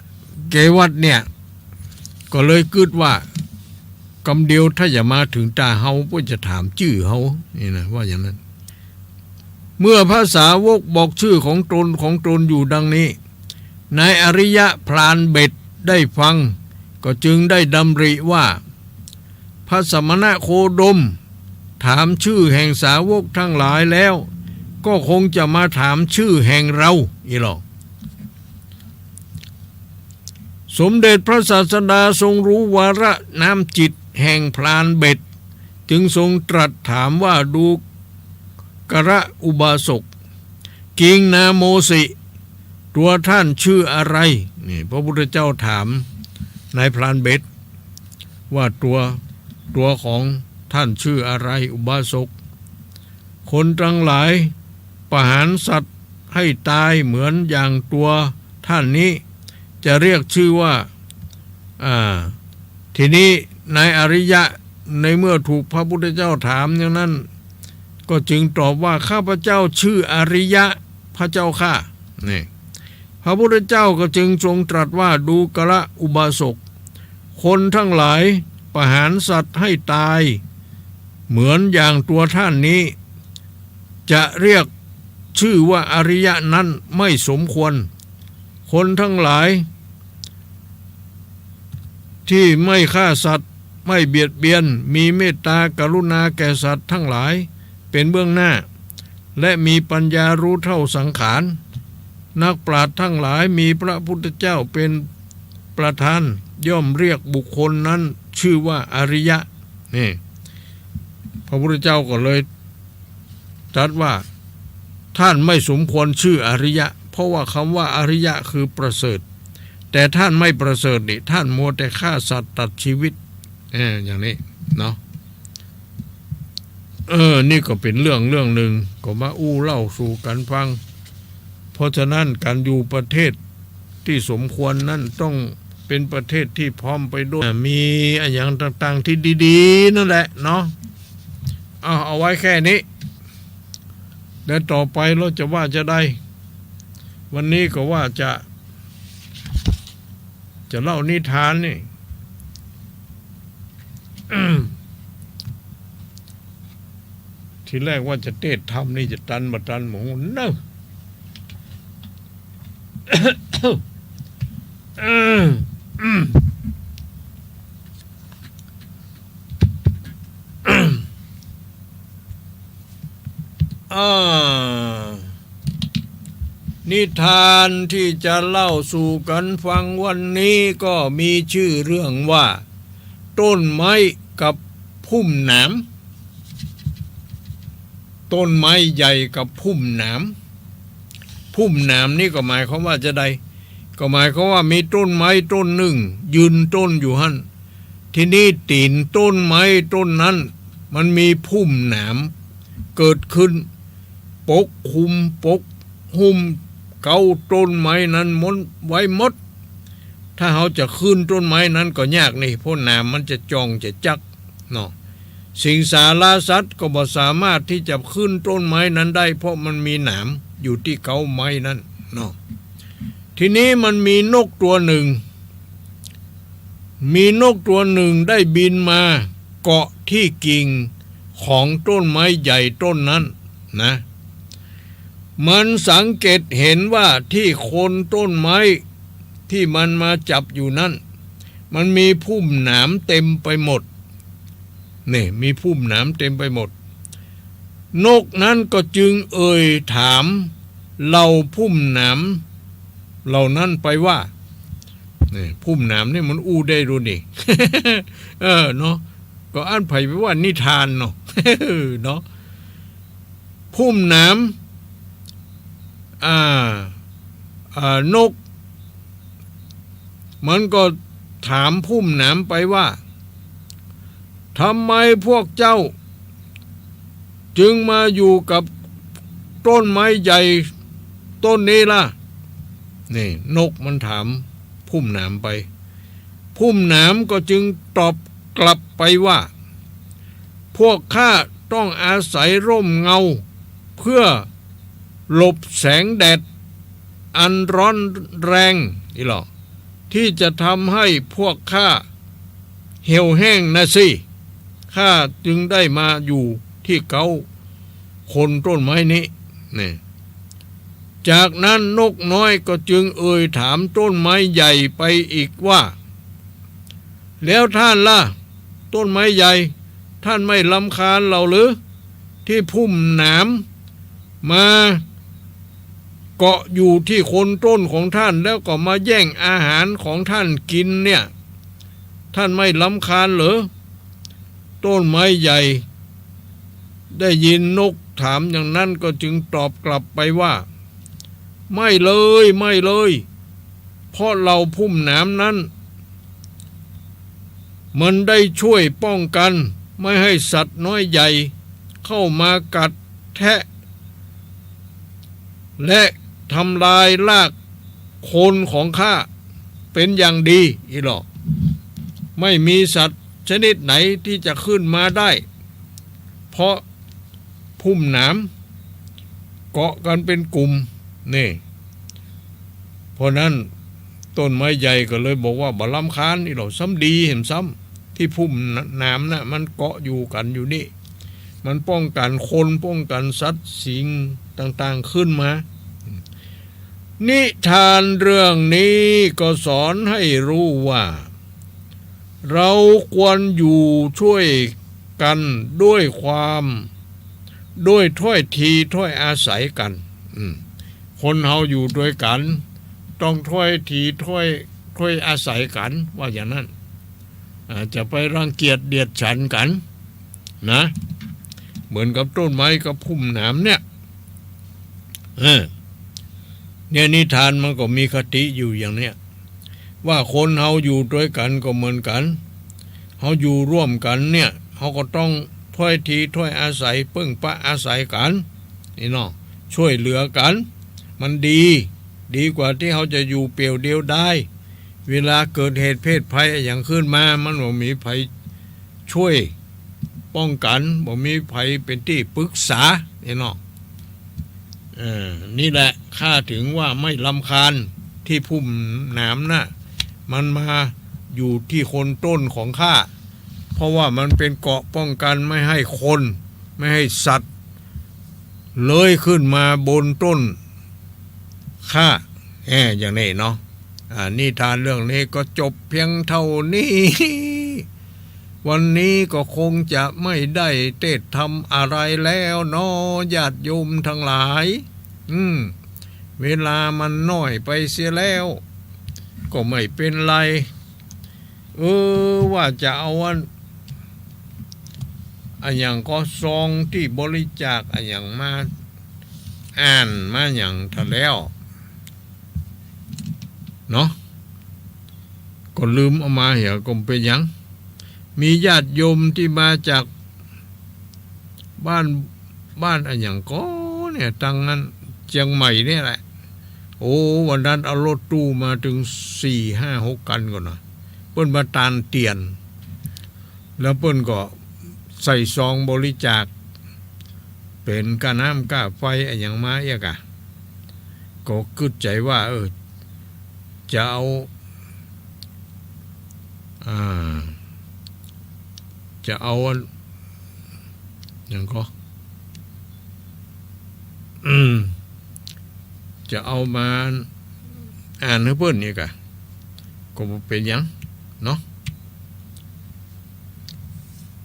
เกวัฏเนี่ย ก็เลยกึ๊ดว่า กำเดียวถ้าจะมาเถิงต๋าเฮา เปิ้นจะถามจื้อเฮา นี่นะ ว่าอย่างนั้น เมื่อพระสาวกบอกจื้อของตนของตนอยู่ดังนี้ นายอริยะพรานเบ็ดได้ฟัง ก็จึงได้ดำริว่า พระสมณโคดมถามจื้อแห่งสาวกทั้งหลายแล้ว ก็คงจะมาถามจื้อแห่งเราอี้หลอ สมเด็จพระศาสดาทรงรู้วาระน้ำจิตแห่งพรานเบ็ด จึงทรงตรัสถามว่า ดูกระอุบาสก กิงนาโมสิ ตัวท่านชื่ออะไร นี่พระพุทธเจ้าถามนายพรานเบ็ด ว่าตัว ตัวของท่านชื่ออะไร อุบาสก คนทั้งหลายประหารสัตว์ให้ตายเหมือนอย่างตัวท่านนี้ จะเรียกชื่อว่า อ่า ทีนี้นายอริยะในเมื่อถูกพระพุทธเจ้าถามอย่างนั้น ก็จึงตอบว่า ข้าพเจ้าชื่ออริยะ พระเจ้าข้า นี่ พระพุทธเจ้าก็จึงทรงตรัสว่า ดูกระอุบาสก คนทั้งหลายประหารสัตว์ให้ตาย เหมือนอย่างตัวท่านนี้ จะเรียกชื่อว่าอริยะนั้นไม่สมควร คนทั้งหลาย ที่ไม่ฆ่าสัตว์ ไม่เบียดเบียน มีเมตตากรุณาแก่สัตว์ทั้งหลายเป็นเบื้องหน้า และมีปัญญารู้เท่าสังขาร นักปราชญ์ทั้งหลายมีพระพุทธเจ้าเป็นประธาน ย่อมเรียกบุคคลนั้นชื่อว่าอริยะ นี่ พระพุทธเจ้าก็เลยตรัสว่า ท่านไม่สมควรชื่ออริยะ เพราะว่าคำว่าอริยะคือประเสริฐ แต่ท่านไม่ประเสริฐนี่ ท่านมัวแต่ฆ่าสัตว์ตัดชีวิต เออ อย่างนี้เนาะ เออ นี่ก็เป๋นเรื่องเรื่องนึ่ง ก็มาอู้เล่าสู่กั๋นฟัง เพราะฉะนั้นก๋านอยู่ประเทศตี้สมควรนั้นต้องเป๋นประเทศตี้พร้อมไปด้วย มีอะหยังต่างๆ ตี้ดีๆ นั่นแหละเนาะ เอา เอาไว้แค่นี้ แล้วต่อไปเฮาจะว่าจะใด วันนี้ก็ว่าจะ จะเล่านิทานนี่ ทีแรกว่าจะเตสน์ธรรมนี่จะตันบ่ตันบ่ฮู้เนาะ อ่า นิทานตี้จะเล่าสู่กั๋นฟังวันนี้ก็มีจื้อเรื่องว่า ต้นไม้กับพุ่มหนาม ต้นไม้ใหญ่กับพุ่มหนาม พุ่มหนามนี่ก็หมายความว่าจะใด ก็หมายความว่ามีต้นไม้ต้นนึ่งยืนต้นอยู่หั้น ทีนี้ตี๋นต้นไม้ต้นนั้นมันมีพุ่มหนามเกิดขึ้น ปกคลุมปกหุ้มเก๊าต้นไม้นั้นหมด ไว้หมด ถ้าเฮาจะขึ้นต้นไม้นั้นก็ยากนี่ เพราะหนามมันจะจ่องจะจักเนาะ สิงสาราสัตว์ก็บ่สามารถตี้จะขึ้นต้นไม้นั้นได้ เพราะมันมีหนามอยู่ตี้เก๊าไม้นั้นเนาะ ทีนี้มันมีนกตัวนึ่ง มีนกตัวนึ่งได้บินมาเกาะตี้กิ่งของต้นไม้ใหญ่ต้นนั้นนะ มันสังเกตเห็นว่าตี้โคนต้นไม้ตี้มันมาจับอยู่นั้น มันมีพุ่มหนามเต็มไปหมด นี่ มีพุ่มหนามเต็มไปหมด นกนั้นก็จึงเอ่ยถามเหล่าพุ่มหนามเหล่านั้นไปว่า นี่ พุ่มหนามนี่มันอู้ได้ดูนี่ เออ เนาะ ก็อั้นใผไปว่านิทานเนาะ เนาะ พุ่มหนาม อ่า อ่า นก มันก็ถามพุ่มหนามไปว่า ทำไมพวกเจ้าจึงมาอยู่กับต้นไม้ใหญ่ต้นนี้ล่ะ นี่ นกมันถามพุ่มหนามไป พุ่มหนามก็จึงตอบกลับไปว่า พวกข้าต้องอาศัยร่มเงา เพื่อหลบแสงแดดอันร้อนแรง อี้หล่อ ตี้จะทำให้พวกข้าเหี่ยวแห้งนะสิ ข้าจึงได้มาอยู่ตี้เก๊าโคนต้นไม้นี้ นี่ จากนั้นนกน้อยก็จึงเอ่ยถามต้นไม้ใหญ่ไปอีกว่า แล้วท่านล่ะ ต้นไม้ใหญ่ ท่านไม่รำคาญเฮาหรือ ตี้พุ่มหนามมาเกาะอยู่ตี้โคนต้นของท่าน แล้วก็มาแย่งอาหารของท่านกินเนี่ย ท่านไม่รำคาญเหรอ ต้นไม้ใหญ่ได้ยินนกถามอย่างนั้นก็จึงตอบกลับไปว่า ไม่เลย ไม่เลย เพราะเหล่าพุ่มหนามนั้น มันได้ช่วยป้องกันไม่ให้สัตว์น้อยใหญ่เข้ามากัดแทะ และทำลายรากโคนของข้าเป็นอย่างดี อี้หล่อ ไม่มีสัตว์ชนิดไหนตี้จะขึ้นมาได้ เพราะ พุ่มหนามเกาะกั๋นเป๋นกลุ่ม นี่ เพราะนั้นต้นไม้ใหญ่ก็เลยบอกว่า บ่รำคาญ อี้หล่อ ซ้ำดีแหมซ้ำ ตี้พุ่มหนามน่ะ มันเกาะอยู่กั๋นอยู่นี่ มันป้องกั๋นคน ป้องกั๋นสัตว์สิ่งต่างๆ ขึ้นมา นิทานเรื่องนี้ก็สอนให้รู้ว่า เราควรอยู่ช่วยกั๋นด้วยความ ด้วยถ้อยทีถ้อยอาศัยกั๋น อืม คนเฮาอยู่ตวยกั๋น ต้องถ้อยทีถ้อย ถ้อยอาศัยกั๋น ว่าอย่างนั้น อ่า จะไปรังเกียจเดียดฉันกั๋นนะ เหมือนกับต้นไม้กับพุ่มหนามเนี่ย เออ เนี่ยนิทานมันก็มีคติอยู่อย่างเนี้ย ว่าคนเฮาอยู่ตวยกั๋นก็เหมือนกั๋น เฮาอยู่ร่วมกั๋นเนี่ย เฮาก็ต้องถ้อยทีถ้อยอาศัย เปิ้งปะอาศัยกั๋น นี่เนาะ ช่วยเหลือกั๋น มันดี ดีกว่าตี้เฮาจะอยู่เปี่ยวเดียวดาย เวลาเกิดเหตุเพศภัยอะหยังขึ้นมา มันบ่มีใผ ช่วยป้องกั๋น บ่มีใผเป๋นตี้ปรึกษา นี่เนาะ เออ นี่แหละ ข้าถึงว่าไม่รำคาญตี้ผู้หนามน่ะ มันมาอยู่ตี้โคนต้นของข้า เพราะว่ามันเป๋นเกราะป้องกั๋นไม่หื้อคน ไม่หื้อสัตว์ เลื้อยขึ้นมาบนต้นข้า แอ่ อย่างนี้เนาะ อ่า นิทานเรื่องนี้ก็จบเพียงเท่านี้ วันนี้ก็คงจะไม่ได้เทศน์ธรรมอะไรแล้วเนาะ ญาติโยมทั้งหลาย อืม เวลามันน้อยไปเสียแล้ว ก็ไม่เป๋นไร เออ ว่าจะเอาอัน อะหยังก็ซองตี้บริจาคอะหยังมาอ่านมาหยังเถิงแล้ว เนาะ ก็ลืมเอามาเหีย ก็บ่เป๋นหยัง มีญาติโยมตี้มาจากบ้าน บ้านอะหยังก็เนี่ย ตางอั้น เจียงใหม่เนี่ยแหละ โอ้ วันนั้นเอารถตู้มาเถิงสี่ห้าหกคันก่อนะ เปิ้นมาตานเตียน แล้วเปิ้นก็ใส่ซองบริจาค เป๋นก้าน้ำก้าไฟอะหยังมาเอี้ยก่ะ ก็กึ๊ดใจ๋ว่า เออ จะเอา อ่า จะเอาอัน หยังก็ อืม จะเอามาอ่านหื้อเปิ้นนี่ก่ะ ก็บ่เป๋นหยังเนาะ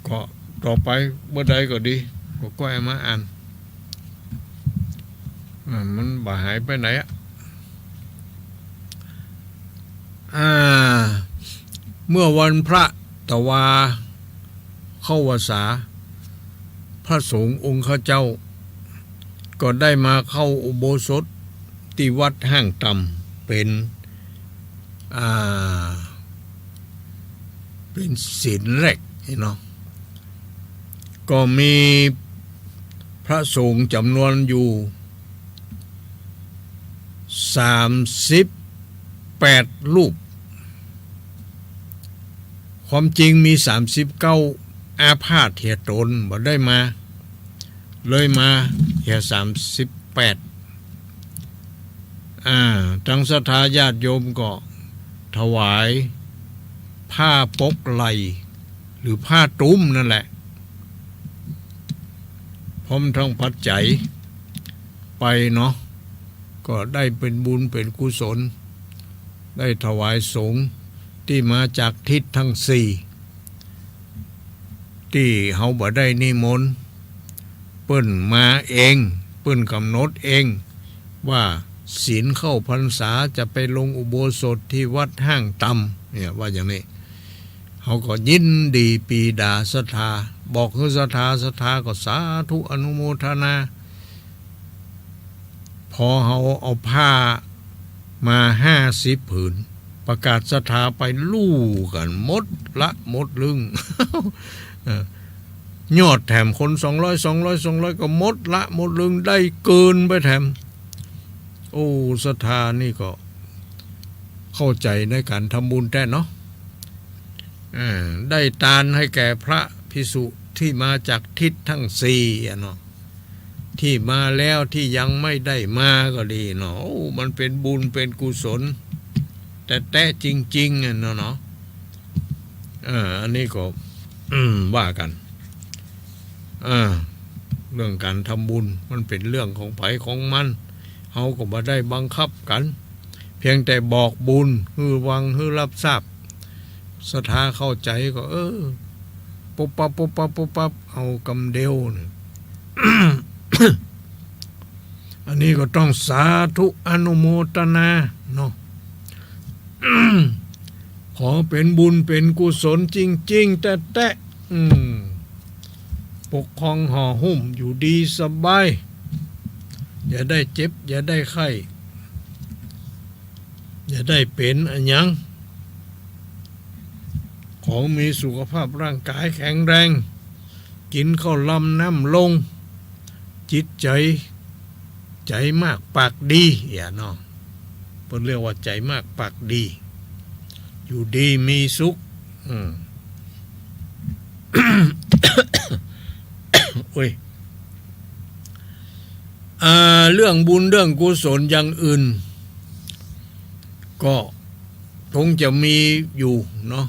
ก็ต่อไปเมื่อใดก็ดี ก็ก้อยเอามาอ่าน อ่า มันบ่หายไปไหนอะ อ่า เมื่อวันพระตะวาเข้าพรรษา พระสงฆ์องค์ข้าเจ้า ก็ได้มาเข้าอุโบสถตี้วัดห้างต่ำ เป๋น อ่า เป๋นศีลแรกนี่เนาะ ก็มีพระสงฆ์จ๋ำนวนอยู่สามสิบแปดรูป ความจริงมีสามสิบเก้า อาพาธเหียต๋นบ่ได้มา เลยมาเหียสามสิบแปด อ่า ตังศรัทธาญาติโยมก็ถวายผ้าปกไหล่ หรือผ้าตุ้มนั่นแหละ พร้อมทั้งปัจจัยไปเนาะ ก็ได้เป๋นบุญเป๋นกุศล ได้ถวายสงฆ์ตี้มาจากทิศทั้งสี่ ตี้เฮาบ่ได้นิมนต์ เปิ้นมาเอง เปิ้นก๋ำหนดเอง ว่าศีลเข้าพรรษาจะไปลงอุโบสถตี้วัดห้างต่ำ เนี่ยว่าอย่างนี้ เฮาก็ยินดีปรีดาศรัทธา บอกหื้อศรัทธา ศรัทธาก็สาธุอนุโมทนา พอเฮาเอาผ้ามาห้าสิบผืน ประกาศศรัทธาไปลู่กั๋นหมดละหมดลึง เออ ยอดแถมคนสองร้อย สองร้อย สองร้อย ก็หมดละหมดลึง ได้เกินไปแถม โอ้ ศรัทธานี่ก็เข้าใจ๋ในก๋านทำบุญแต๊เนาะ เออ ได้ตานหื้อแก่พระภิกษุตี้มาจากทิศทั้งสี่อะเนาะ ตี้มาแล้วตี้ยังไม่ได้มาก็ดีเนาะ โอ้ มันเป๋นบุญเป๋นกุศลแต๊ๆ จริงๆ อะเนาะ เนาะ เออ อันนี้ก็ อืม ว่ากั๋น เออ เรื่องก๋านทำบุญมันเป๋นเรื่องของใผของมัน เฮาก็บ่ได้บังคับกั๋น เพียงแต่บอกบุญหื้อฟังหื้อฮับทราบ ศรัทธาเข้าใจ๋ก็ เออ ปุ๊บปั๊บ ปุ๊บปั๊บ ปุ๊บปั๊บ เอากำเดียวเนี่ย อันนี้ก็ต้องสาธุอนุโมทนาเนาะ ขอเป๋นบุญเป๋นกุศลจริงๆ แต๊ๆ อืม ปกครองห่อหุ้มอยู่ดีสบาย อย่าได้เจ็บ อย่าได้ไข้ อย่าได้เป๋นอะหยัง เขามีสุขภาพร่างกายแข็งแรง กิ๋นข้าวลำน้ำลง จิตใจ๋ ใจ๋มากปากดี อย่างเนาะ เปิ้นเรียกว่าใจ๋มากปากดี อยู่ดีมีสุข อืม โอ้ย อ่า เรื่องบุญเรื่องกุศลอย่างอื่น ก็คงจะมีอยู่เนาะ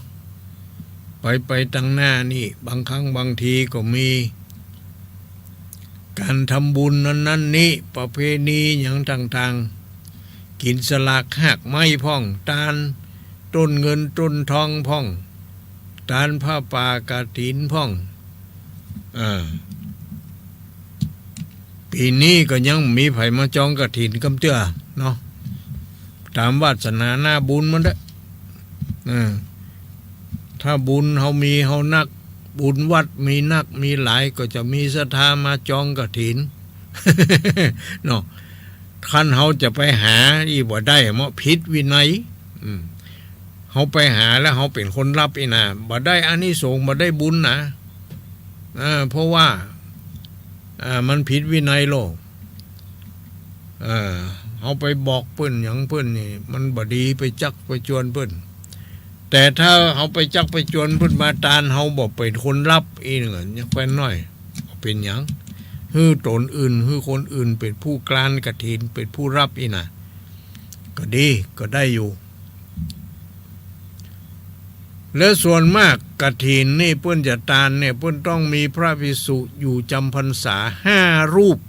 ไปไปตังหน้านี่ บางครั้งบางทีก็มีก๋านทำบุญนั้นนั้นนี่ ประเพณีหยังต่างๆ กิ๋นสลากฮากไม้พ่อง ตานต้นเงินต้นทองพ่อง ตานผ้าป่ากฐินพ่อง อ่า ปี๋นี้ก็ยังมีใผมาจองกฐินกำเตื้อเนาะ ต๋ามวาสนาหน้าบุญมันเต๊อะ อ่า ถ้าบุญเฮามีเฮานัก บุญวัดมีนักมีหลาย ก็จะมีศรัทธามาจองกฐิน เนาะ คันเฮาจะไปหาอี้บ่ได้ เมาะผิดวินัย อืม เฮาไปหาแล้วเฮาเป๋นคนฮับอี้นา บ่ได้อานิสงส์ บ่ได้บุญนะ เออ เพราะว่า อ่า มันผิดวินัยโลก เออ เฮาไปบอกเปิ้นหยังเปิ้นนี่ มันบ่ดี ไปจักไปจวนเปิ้น แต่ถ้าเฮาไปจักไปจวนเปิ้นมาตาน เฮาบ่เป๋นคนฮับอี้นึ่งอะ ยังแควนน้อย เป๋นหยัง หื้อต๋นอื่น หื้อคนอื่นเป๋นผู้กรานกฐิน เป๋นผู้ฮับอี้นา ก็ดี ก็ได้อยู่ และส่วนมากกฐินนี่เปิ้นจะตานเนี่ย เปิ้นต้องมีพระภิกษุอยู่จำพรรษาห้ารูป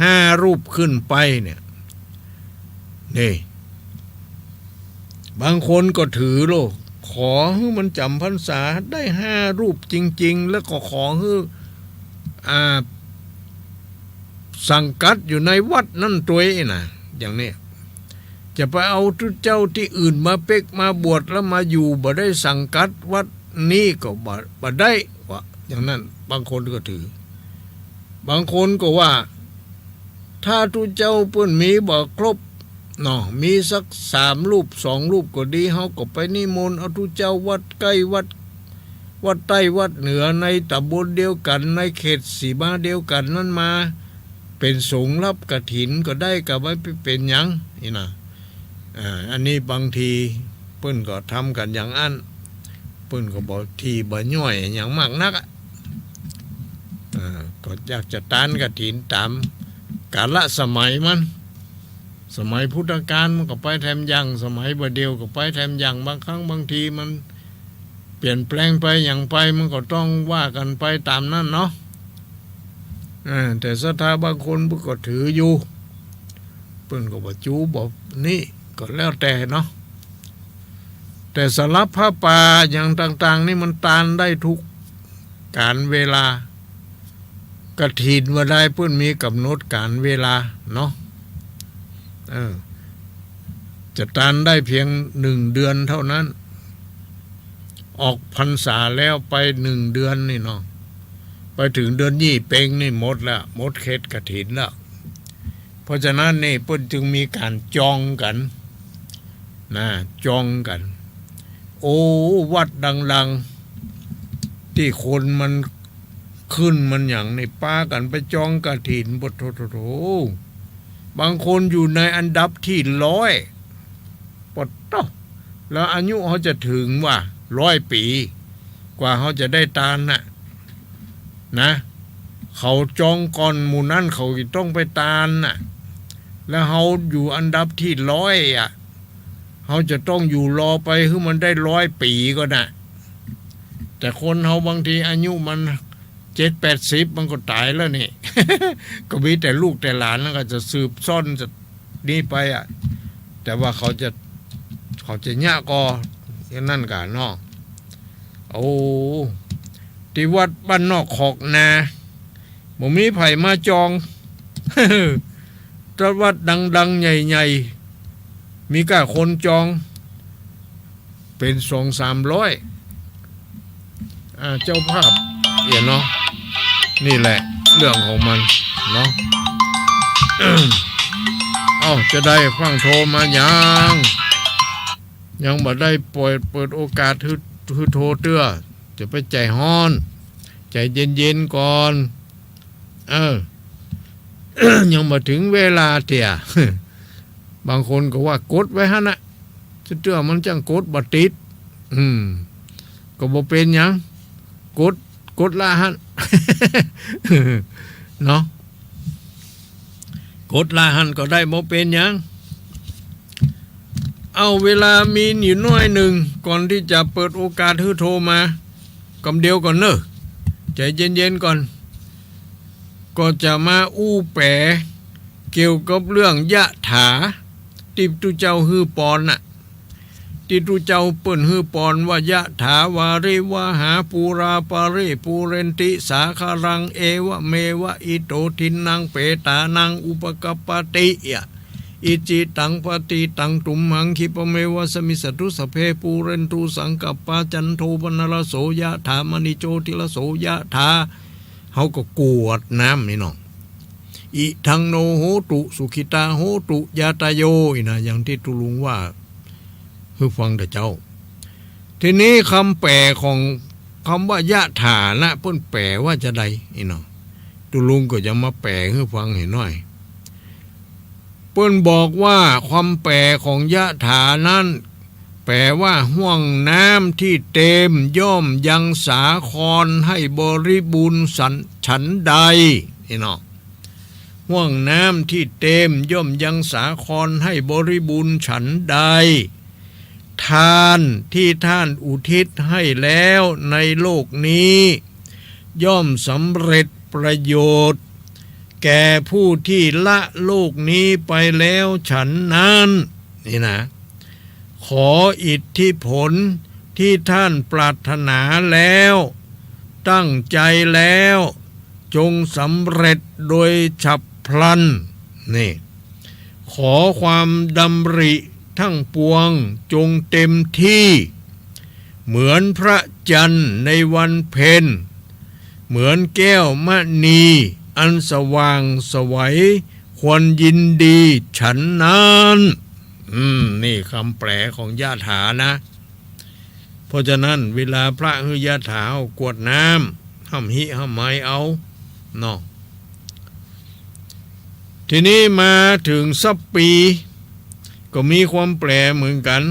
ห้ารูปขึ้นไปเนี่ย นี่ บางคนก็ถือโลก ขอหื้อมันจ๋ำพรรษาได้ห้ารูปจริงๆ แล้วก็ขอหื้อ อ่า สังกัดอยู่ในวัดนั้นตวยนะ อย่างนี้ จะไปเอาตุ๊เจ้าตี้อื่นมาเป๊กมาบวชแล้วมาอยู่บ่ได้สังกัดวัดนี้ก็บ่ บ่ได้ ว่าอย่างนั้น บางคนก็ถือ บางคนก็ว่า ถ้าตุ๊เจ้าเปิ้นมีบ่ครบเนาะ มีสักสามรูปสองรูปก็ดี เฮาก็ไปนิมนต์เอาตุ๊เจ้าวัดใก้วัด วัดใต้วัดเหนือในต๋ำบลเดียวกั๋น ในเขตสีมาเดียวกั๋นนั้นมา เป๋นสงฆ์ฮับกฐินก็ได้ ก็บ่เป๋นหยัง นี่นะ อ่า อันนี้บางทีเปิ้นก็ทำกั๋นอย่างอั้น เปิ้นก็บ่ ตี้บ่ย่อยหยังมากนักอะ อ่า ก็อยากจะตานกฐินต๋ามกาละสมัยมัน สมัยพุทธกาลมันก็ไปแถมอย่าง สมัยบ่าเดี่ยวก็ไปแถมอย่าง บางครั้งบางทีมันเปลี่ยนแปลงไปหยังไป มันก็ต้องว่ากั๋นไปต๋ามนั้นเนาะ อ่า แต่ศรัทธาบางคนเปิ้นก็ถืออยู่ เปิ้นก็บ่จู้บ่นี่ ก็แล้วแต่เนาะ แต่สำหรับผ้าป่าอย่างต่างๆ นี่มันตานได้ทุกกาลเวลา กฐินว่าได้เปิ้นมีก๋ำหนดกาลเวลาเนาะ เออ จะตานได้เพียงหนึ่งเดือนเท่านั้น ออกพรรษาแล้วไปหนึ่งเดือนนี่เนาะ ไปเถิงเดือนยี่เป็งนี่หมดละ หมดเขตกฐินละ เพราะฉะนั้นนี่เปิ้นจึงมีก๋านจองกั๋นนะ จองกั๋น โอ้ วัดดังๆ ตี้คนมันขึ้นมันหยังนี่ ปากั๋นไปจองกฐิน ปะโถ โถ โถ บางคนอยู่ในอันดับตี้ร้อย ปะโถ แล้วอายุเฮาจะเถิงว่าร้อยปี๋ กว่าเฮาจะได้ตานน่ะ นะ เขาจองก่อนหมู่นั้น เขาต้องไปตานน่ะ แล้วเฮาอยู่อันดับตี้ร้อยอะ เฮาจะต้องอยู่รอไปหื้อมันได้ร้อยปี๋ก่อนน่ะ แต่คนเฮาบางทีอายุมันเจ็ดแปดสิบ มันก็ต๋ายแล้วนี่ ก็มีแต่ลูกแต่หลานแล้วก็จะสืบซ่อนจะนี่ไปอะ แต่ว่าเขาจะ เขาจะเยียะก่อ อย่างนั้นกั๋นเนาะ โอ้ ตี้วัดบ้านนอกคอกนา บ่มีใผมาจอง ถ้าวัดดังๆ ใหญ่ๆ มีก้าคนจอง เป๋นสองสามร้อย อ่า เจ้าภาพเอียเนาะ นี่แหละเรื่องของมันเนาะ เอ้า จะได้ฟั่งโทรมายัง ยังบ่ได้เปิด เปิดโอกาสหื้อ หื้อโทรเตื้อ จะไปใจ๋ฮ้อน ใจ๋เย็นๆ ก่อน เออ ยังบ่เถิงเวลาเตื้อ บางคนก็ว่ากดไว้หั้นน่ะ เตื้อมันจั้งกดบ่ติด อืม ก็บ่เป๋นหยัง กด กดละหั้น เนาะ กดละหั้นก็ได้ บ่เป๋นหยัง เอา เวลามีอยู่น้อยนึ่ง ก่อนตี้จะเปิดโอกาสหื้อโทรมา กำเดียวก่อนเน่อ ใจ๋เย็นๆ ก่อน ก็จะมาอู้แป๋เกี่ยวกับเรื่องยะถา ตี้ตุ๊เจ้าหื้อปอนน่ะ ตี้ตุ๊เจ้าเปิ้นหื้อปอนว่า ยะถาวาริวหาปูราปะริปูเรนติสาคารัง เอวะเมวะอิโตทินนังเปตานังอุปกัปปติ อะ อิจิตังปะติตังตุมหัง คิปะเมวะสะมิชฌะตุ สัพเพปูเรนตุสังกัปปา จันโทปะนะระโสยะถา มะณิโชติระโสยะถา เฮาก็กรวดน้ำนี่เนาะ อิทังโนโหตุ สุขิตาโหตุ ญาตาโย อี้นะ อย่างตี้ตุ๊ลุงว่า หื้อฟังเต๊อะเจ้า ทีนี้กำแป๋ของกำว่ายะถานะ เปิ้นแป๋ว่าจาใด อี้เนาะ ตุ๊ลุงก็จะมาแป๋หื้อฟังหื้อหน้อย เปิ้นบอกว่ากำแป๋ของยะถานั้น แป๋ว่าห้วงน้ำตี้เต็มย่อมยังสาครให้บริบูรณ์สัน ฉันใด อี้เนาะ ห้วงน้ำตี้เต็มย่อมยังสาครให้บริบูรณ์ฉันใด ทานตี้ท่านอุทิศให้แล้วในโลกนี้ ย่อมสำเร็จประโยชน์ แก่ผู้ตี้ละโลกนี้ไปแล้วฉันนั้น นี่นะ ขออิทธิผลตี้ท่านปรารถนาแล้ว ตั้งใจ๋แล้ว จงสำเร็จโดยฉับพลัน นี่ ขอความดำริทั้งปวงจงเต็มตี้ เหมือนพระจันทร์ในวันเพ็ญ เหมือนแก้วมณีอันสว่างไสว ควรยินดีฉันนั้น อืม นี่กำแป๋ของยะถานะ เพราะฉะนั้นเวลาพระหื้อยะถา กรวดน้ำ ห้ำหิ้วห้ำไหเอา เนาะ ทีนี้มาเถิงสัพพี ก็มีความแป๋เหมือนกั๋น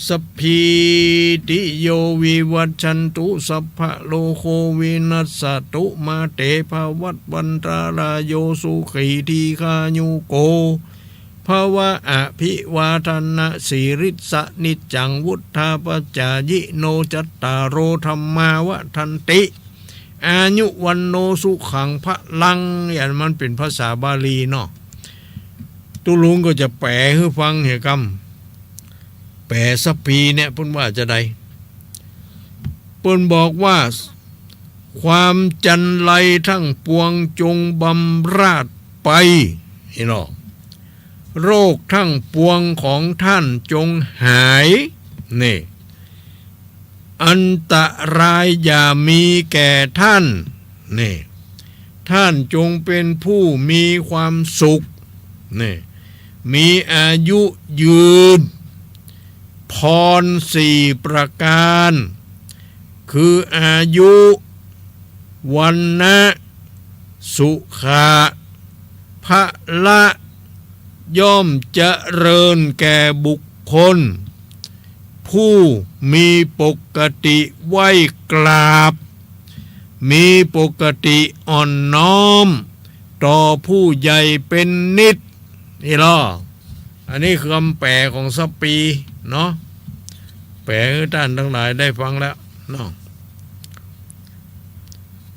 สัพพีติโยวิวัชชันตุ สัพพะโรโควินัสสะตุ มาเตภวัตวันตะราโย สุขีทีฆายุโก ภะวะ อะภิวาทะนะสีลิสสะนิจจัง วุฑฒาปะจายิโน จัตตาโรธัมมา วัฑฒันติ อายุ วัณโณ สุขัง พะลัง อันมันเป๋นภาษาบาลีเนาะ ตุ๊ลุงก็จะแป๋หื้อฟังเหียกำ แป๋สัพพีเนี่ยเปิ้นว่าจาใด เปิ้นบอกว่า ความจัญไรทั้งปวงจงบำราศไป นี่เนาะ โรคทั้งปวงของท่านจงหาย นี่ อันตรายอย่ามีแก่ท่าน นี่ ท่านจงเป็นผู้มีความสุข นี่ มีอายุยืน พรสี่ประการ คืออายุ วรรณะ สุขะ พละ ย่อมเจริญแก่บุคคล ผู้มีปกติไหว้กราบ มีปกติอ่อนน้อมต่อผู้ใหญ่เป็นนิด นี่ลอ อันนี้คือกำแป๋ของสัพพีเนาะ แป๋หื้อต้านตังหลายได้ฟังแล้วเนาะ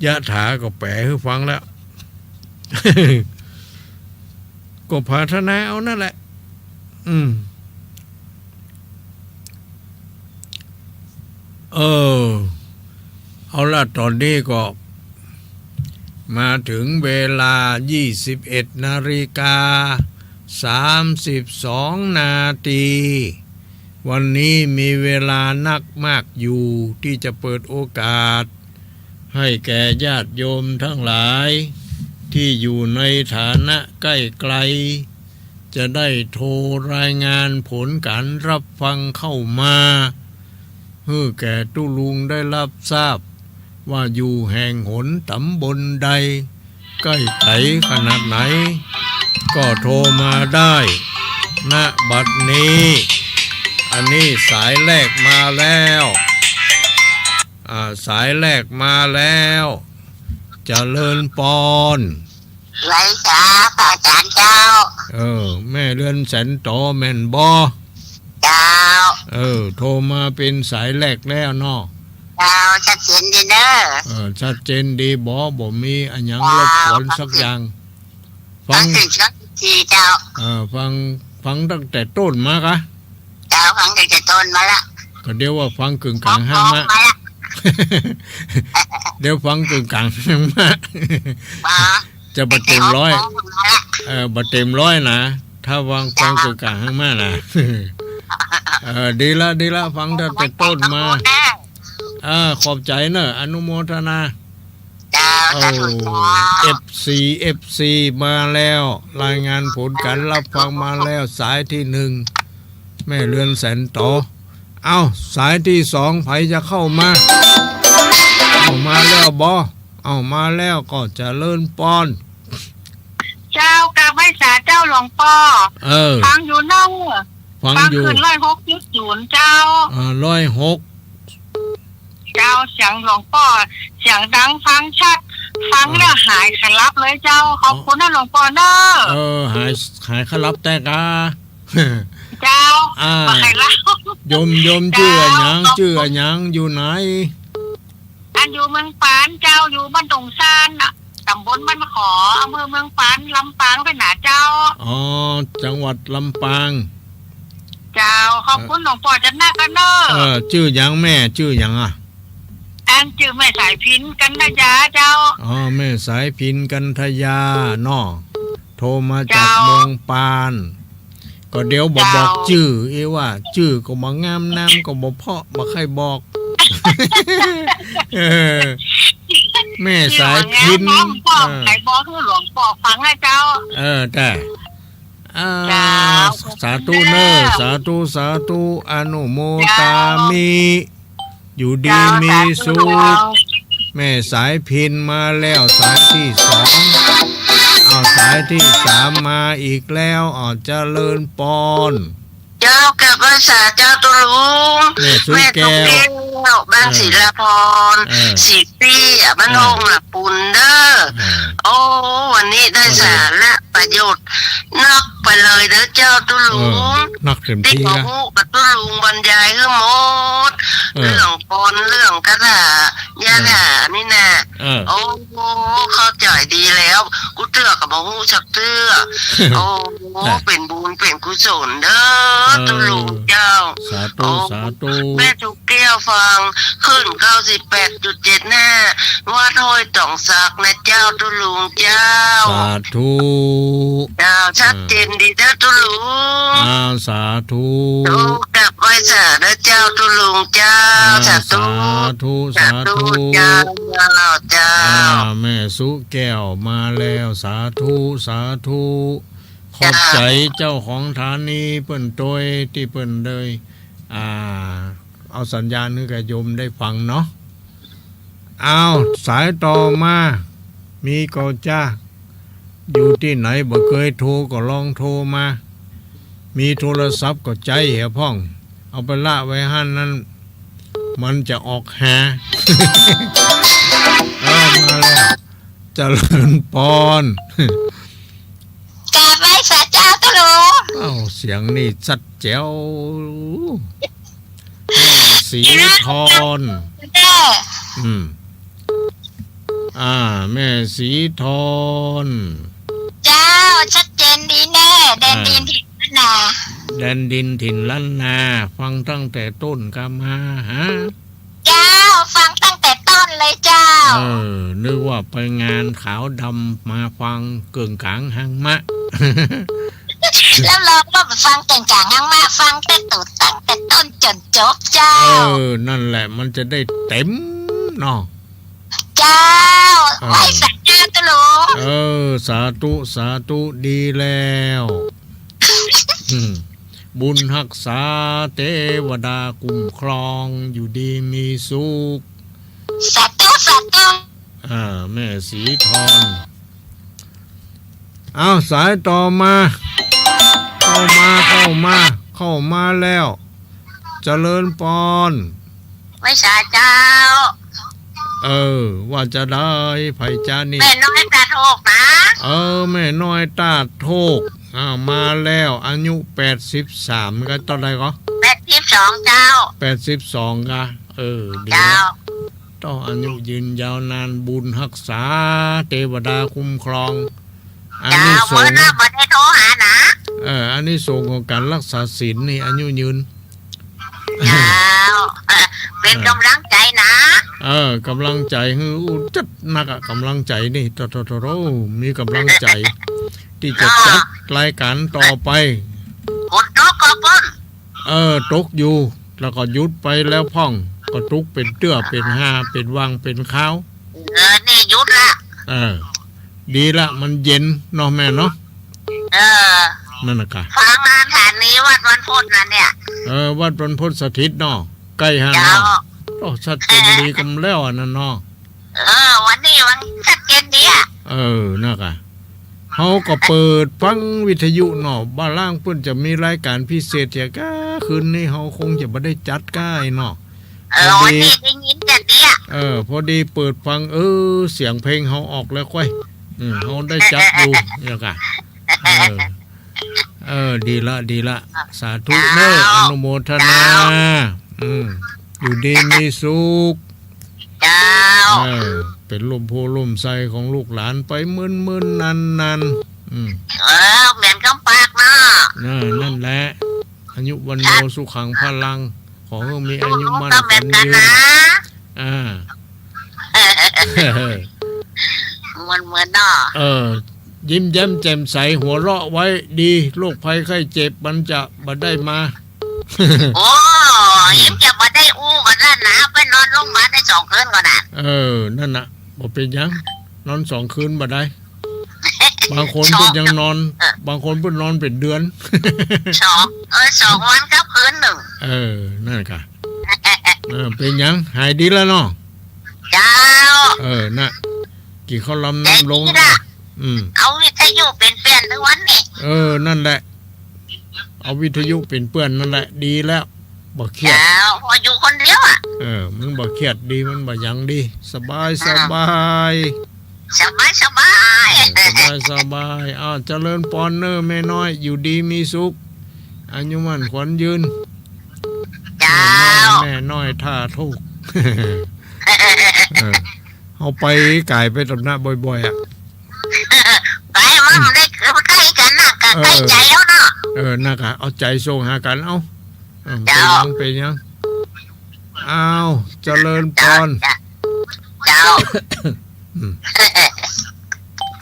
ยะถาก็แป๋หื้อฟังแล้ว ก็ปรารถนาเอานั่นแหละ อืม เออ เอาละ ต๋อนนี้ก็มาเถิงเวลายี่สิบเอ็ดนาฬิกาสามสิบสองนาที วันนี้มีเวลานักมากอยู่ตี้จะเปิดโอกาส หื้อแก่ญาติโยมตังหลายตี้อยู่ในฐานะใก้ไกล จะได้โทรรายงานผลการรับฟังเข้ามาหื้อแก่ตุ๊ลุงได้รับทราบ ว่าอยู่แห่งหนต๋ำบลใด ใก้ไกลขนาดไหน ก็โทรมาได้ ณ บัดนี้ อันนี้สายแรกมาแล้ว อ่า สายแรกมาแล้ว เจริญปอน ไหว้สาพระอาจ๋ารย์เจ้า เออ แม่เรือนแสนต๋อแม่นบ่ เจ้า เออ โทรมาเป๋นสายแรกแล้วเนาะ เจ้า ชัดเจนดีเน่อ เออ ชัดเจนดีบ่ บ่มีอะหยัง เจ้า รบกวนสักอย่าง ฟัง ฟังเถิงเช้าทีเจ้า เออ ฟัง ฟังตั้งแต่ต้นมากะ เจ้า ฟังตั้งแต่ต้นมาละ ก็เดี๋ยวว่าฟังเกิ่งก๋างห้างมะ มาละ เดี๋ยวฟังเกิ่งก๋างห้างมะ อ๋อ จะบ่เต๋มร้อย ตั้งแต่ออกมาละ เออ บ่เต๋มร้อยนะ ถ้าฟัง เจ้า ฟังเกิ่งก๋างห้างมะนะ เออ ดีละ ดีละ ฟังตั้งแต่ต้นมา ขอบคุณนะ เออ ขอบใจ๋เน่อ อนุโมทนา เจ้า เออ สาธุเจ้า เอฟซี เอฟซี มาแล้ว รายงานผลการรับฟังมาแล้ว สายที่หนึ่ง แม่เรือนแสนต๋อ เอ้า สายที่สอง ใผจะเข้ามา เอ้า มาแล้วบ่ เอ้า มาแล้วก็เจริญปอน เจ้า กราบไหว้สาเจ้าหลวงป้อ เออ ฟังอยู่เน่อ ฟังอยู่ ฟังขึ้นร้อยหกจุดศูนย์เจ้า อ่า ร้อยหก เจ้า เสียงหลวงป้อ เสียงดังฟังชัด ฟังแล้ว อ๋อ หายขลับเลยเจ้า ขอบคุณนะหลวงป้อเน่อ เออ หาย หายขลับแต๊กา เจ้า อ่า บ่ใค่หลับ โยม โยม เจ้า จื้ออะหยัง จื้ออะหยัง อยู่ไหน อันอยู่เมืองปานเจ้า อยู่บ้านดงซานน่ะ ต๋ำบลบ้านขอ อำเภอเมืองปาน ลำปางไปหนาเจ้า อ๋อ จังหวัดลำปาง เจ้า ขอบคุณหลวงป้อจัดนักกั๋นเน่อ เออ จื้อหยังแม่ จื้อหยังอะ อันจื้อแม่สายพิณ กันทยาเจ้า อ๋อ แม่สายพิณ กันทยาเนาะ โทรมาจาก เจ้า เมืองปาน ก็เดี๋ยวบ่บอก เจ้า จื้อ เอว่า จื้อก็บ่งาม นามก็บ่เพราะ บ่ใค่บอก เออ แม่สายพิณ จื้อบ่งาม เออ ใค่บอกหื้อหลวงป้อฟังนะเจ้า เออ แต่ อ่า เจ้า สาธุเน่อ สาธุ สาธุ อนุโมทามิ เจ้า อยู่ดีมีสุข เจ้า สาธุ แม่สายพิณมาแล้ว สายที่สอง เอาสายที่สามมาอีกแล้ว เอาเจริญปอน เจ้า กราบไหว้สาเจ้าตุ๊ลุง แม่สุแก้ว แม่สุแก้ว บ้าน เออ ศิลาพร เออ ศรีปี้อะ บ้าน เออ โฮงหละปุนเด้อ เออ โอ้ วันนี้ได้ เออ สาระประโยชน์นักไปเลยเด้อเจ้าตุ๊ลุง เออ นักเต็มตี้ละ ตี้บ่ฮู้ก็ตุ๊ลุงบรรยายหื้อหมด เออ เรื่องกลอน เรื่องคาถา ยาถา เออ นี่นะ เออ โอ้ เข้าใจ๋ดีแล้ว กู้เตื้อก็บ่ฮู้จักเตื้อ โอ้ จ้ะ เป๋นบุญเป๋นกุศลเด้อ เออ ตุ๊ลุงเจ้า สาธุ โอ้ สาธุ แม่สุแก้วฟังขึ้นเก้าสิบแปดจุดเจ็ดห้า วัดห้วยต๋องสักนะเจ้าตุ๊ลุงเจ้า สาธุ เจ้า ชัดเจนดีเจ้าตุ๊ลุง อ่า สาธุ ตุ๊กราบไหว้สาเด้อเจ้าตุ๊ลุงเจ้า อ่า สาธุ สาธุ สาธุ สาธุ เจ้า เจ้า อ่า แม่สุแก้วมาแล้ว สาธุ สาธุ ขอบใจ๋เจ้าของสถานีเปิ้นตวยตี้เปิ้นได้ อ่า เอาสัญญาณหื้อแก่โยมได้ฟังเนาะ อ้าว สายต่อมา มีก่อจ้า อยู่ตี้ไหนบ่เกยโทรก็ลองโทรมา มีโทรศัพท์ก็ใจ๊เหียพ่อง เอาไปละไว้หั้นนั้น มันจะออกหา เออ มาแล้ว เจริญปอน กราบไหว้สาเจ้าตุ๊ลุง อ้าว เสียงนี่ชัดแจ๋ว แม่สีทอน แน่ อืม อ่า แม่สีทอน เจ้า ชัดเจนดีแน่ แดนดิน อ่า ถิ่นล้านนา แดนดินถิ่นล้านนา ฟังตั้งแต่ต้นกามาหา เจ้า ฟังตั้งแต่ต้นเลยเจ้า เออ นึกว่าไปงานขาวดำมาฟังเกิ่งก๋างฮังมะ รับรองว่าฟังเกิ่งก๋างฮังมะ ฟังแต่ตูดตั้งแต่ต้นจ๋นจบเจ้า เออ นั่นแหละ มันจะได้เต๋มเนาะ เจ้า เออ ไหว้สาเจ้าตุ๊ลุง เออ สาธุ สาธุ ดีแล้ว ค อืม บุญฮักษา เตวดาคุ้มครอง อยู่ดีมีสุข สาธุ สาธุ อ่า แม่ศรีทอน เอา สายต่อมา เข้ามา เข้ามา เข้ามาแล้ว เจริญปอน ไหว้สาเจ้า เออ ว่าจะได้ ใผจ๊ะนี่ แม่น้อยตาโทกนะ เออ แม่น้อยตาโทก อ่า มาแล้ว อายุแปดสิบสาม ก็เต้าใดก็ แปดสิบสองเจ้า แปดสิบสอง ก็ เออ ดี เจ้า ต้องอายุยืนยาวนาน บุญฮักษา เตวดาคุ้มครอง อานิสงส์ เจ้า เมื่อหน้าบ่ได้โทรหานะ เออ อานิสงส์ของก๋านฮักษาศีลนี่ อายุยืน เจ้า เป๋นก๋ำลังใจ๋นะ เออ ก๋ำลังใจ๋หื้อ อู้ จัดหนักอะ ก๋ำลังใจ๋นี่ โถ โถ โถ โถ มีก๋ำลังใจ๋ ตี้จะจัดรายก๋านต่อไป ฝนตกก็เปิ้น เออ ตกอยู่ แล้วก็หยุดไปแล้วพ่อง ก็ตกเป๋นเตื้อเป๋นฮา เป๋นวางเป๋นคาว เออ นี่หยุดละ เออ ดีละ มันเย็นเนาะแม่เนาะ เออ นั่นน่ะกะ ฟังสถานีวัดบรรพตนะเนี่ย เออ วัดบรรพตสถิตเนาะ ใก้หั้นเนาะ เจ้า โอ้ ชัดเจนดีกำแล้วอันนั้นเนาะ เออ วันนี้มันชัดเจนดีอะ เออ นั่นกะ เฮาก็เปิดฟังวิทยุเนาะ บ่าลางเปิ้นจะมีรายก๋านพิเศษเสียก้า คืนนี้เฮาคงจะบ่ได้จัดก้าเนาะ เออ พอดี วันนี้ได้ยินแต่เสียง เออ พอดีเปิดฟัง เออ เสียงเพลงเฮาออกแล้วก้อย อืม เฮาได้จัดอยู่ เนี่ยกะ เออ เออ ดีละ ดีละ สาธุเน้อ เจ้า อนุโมทนา เจ้า อืม อยู่ดีมีสุข เจ้า เออ เป๋นล่มโพธิ์ล่มไทรของลูกหลานไปเมินๆ นานๆ อืม เออ เหมือนกำปากเนาะ น่ะ นั่นแหละ อายุวัณโณ สุขัง พลัง ขอหื้อมีอายุมั่นขวัญยืน อ่า เหมือนๆ เนาะ เออ ยิ้มแย้มแจ่มใส หัวเราะไว้ดี โรคภัยไข้เจ็บมันจะบ่ได้มา โอ้ อืม ยิ้มจะบ่ได้อู้กั๋นแล้วนะ ไปนอนโรงพยาบาลได้สองคืนก่อนน่ะ เออ นั่นน่ะ บ่เป๋นหยัง นอนสองคืนบ่ได้ บางคนเปิ้นยังนอน เออ บางคนเปิ้นนอนเป๋นเดือน สอง เออ สองวันกับคืนนึ่ง เออ นั่นกะ เออ เป๋นหยัง หายดีแล้วเนาะ เจ้า เออ น่ะ กิ๋นข้าวลำน้ำลง แต่นี่น่ะ อืม เอาวิทยุเป๋นเปื้อนตึงวันนี่ เออ นั่นแหละ เอาวิทยุเป๋นเปื้อนนั่นแหละ ดีแล้ว บ่เคียด เจ้า เพราะอยู่คนเดียวอะ เออ มันบ่เคียดดี มันบ่หยังดี สบาย อ่า สบาย สบาย สบาย เออ สบาย สบาย อ้าว เจริญปอนเน้อแม่น้อย อยู่ดีมีสุข อายุมั่นขวัญยืน เจ้า แม่น้อย แม่น้อยท่าโทก เออ เฮาไปก๋ายไปต๋ามหน้าบ่อยๆ อะ ไปมันได้ใก้กั๋นน่ะ กะ เออ ใก้ใจ๋แล้วเนาะ เออ น่ะกะ เอาใจ๋ส่งหากั๋น เอ้า เออ เจ้า เป๋นหยัง เป๋นหยัง อ้าว เจริญปอน เจ้า เจ้า อืม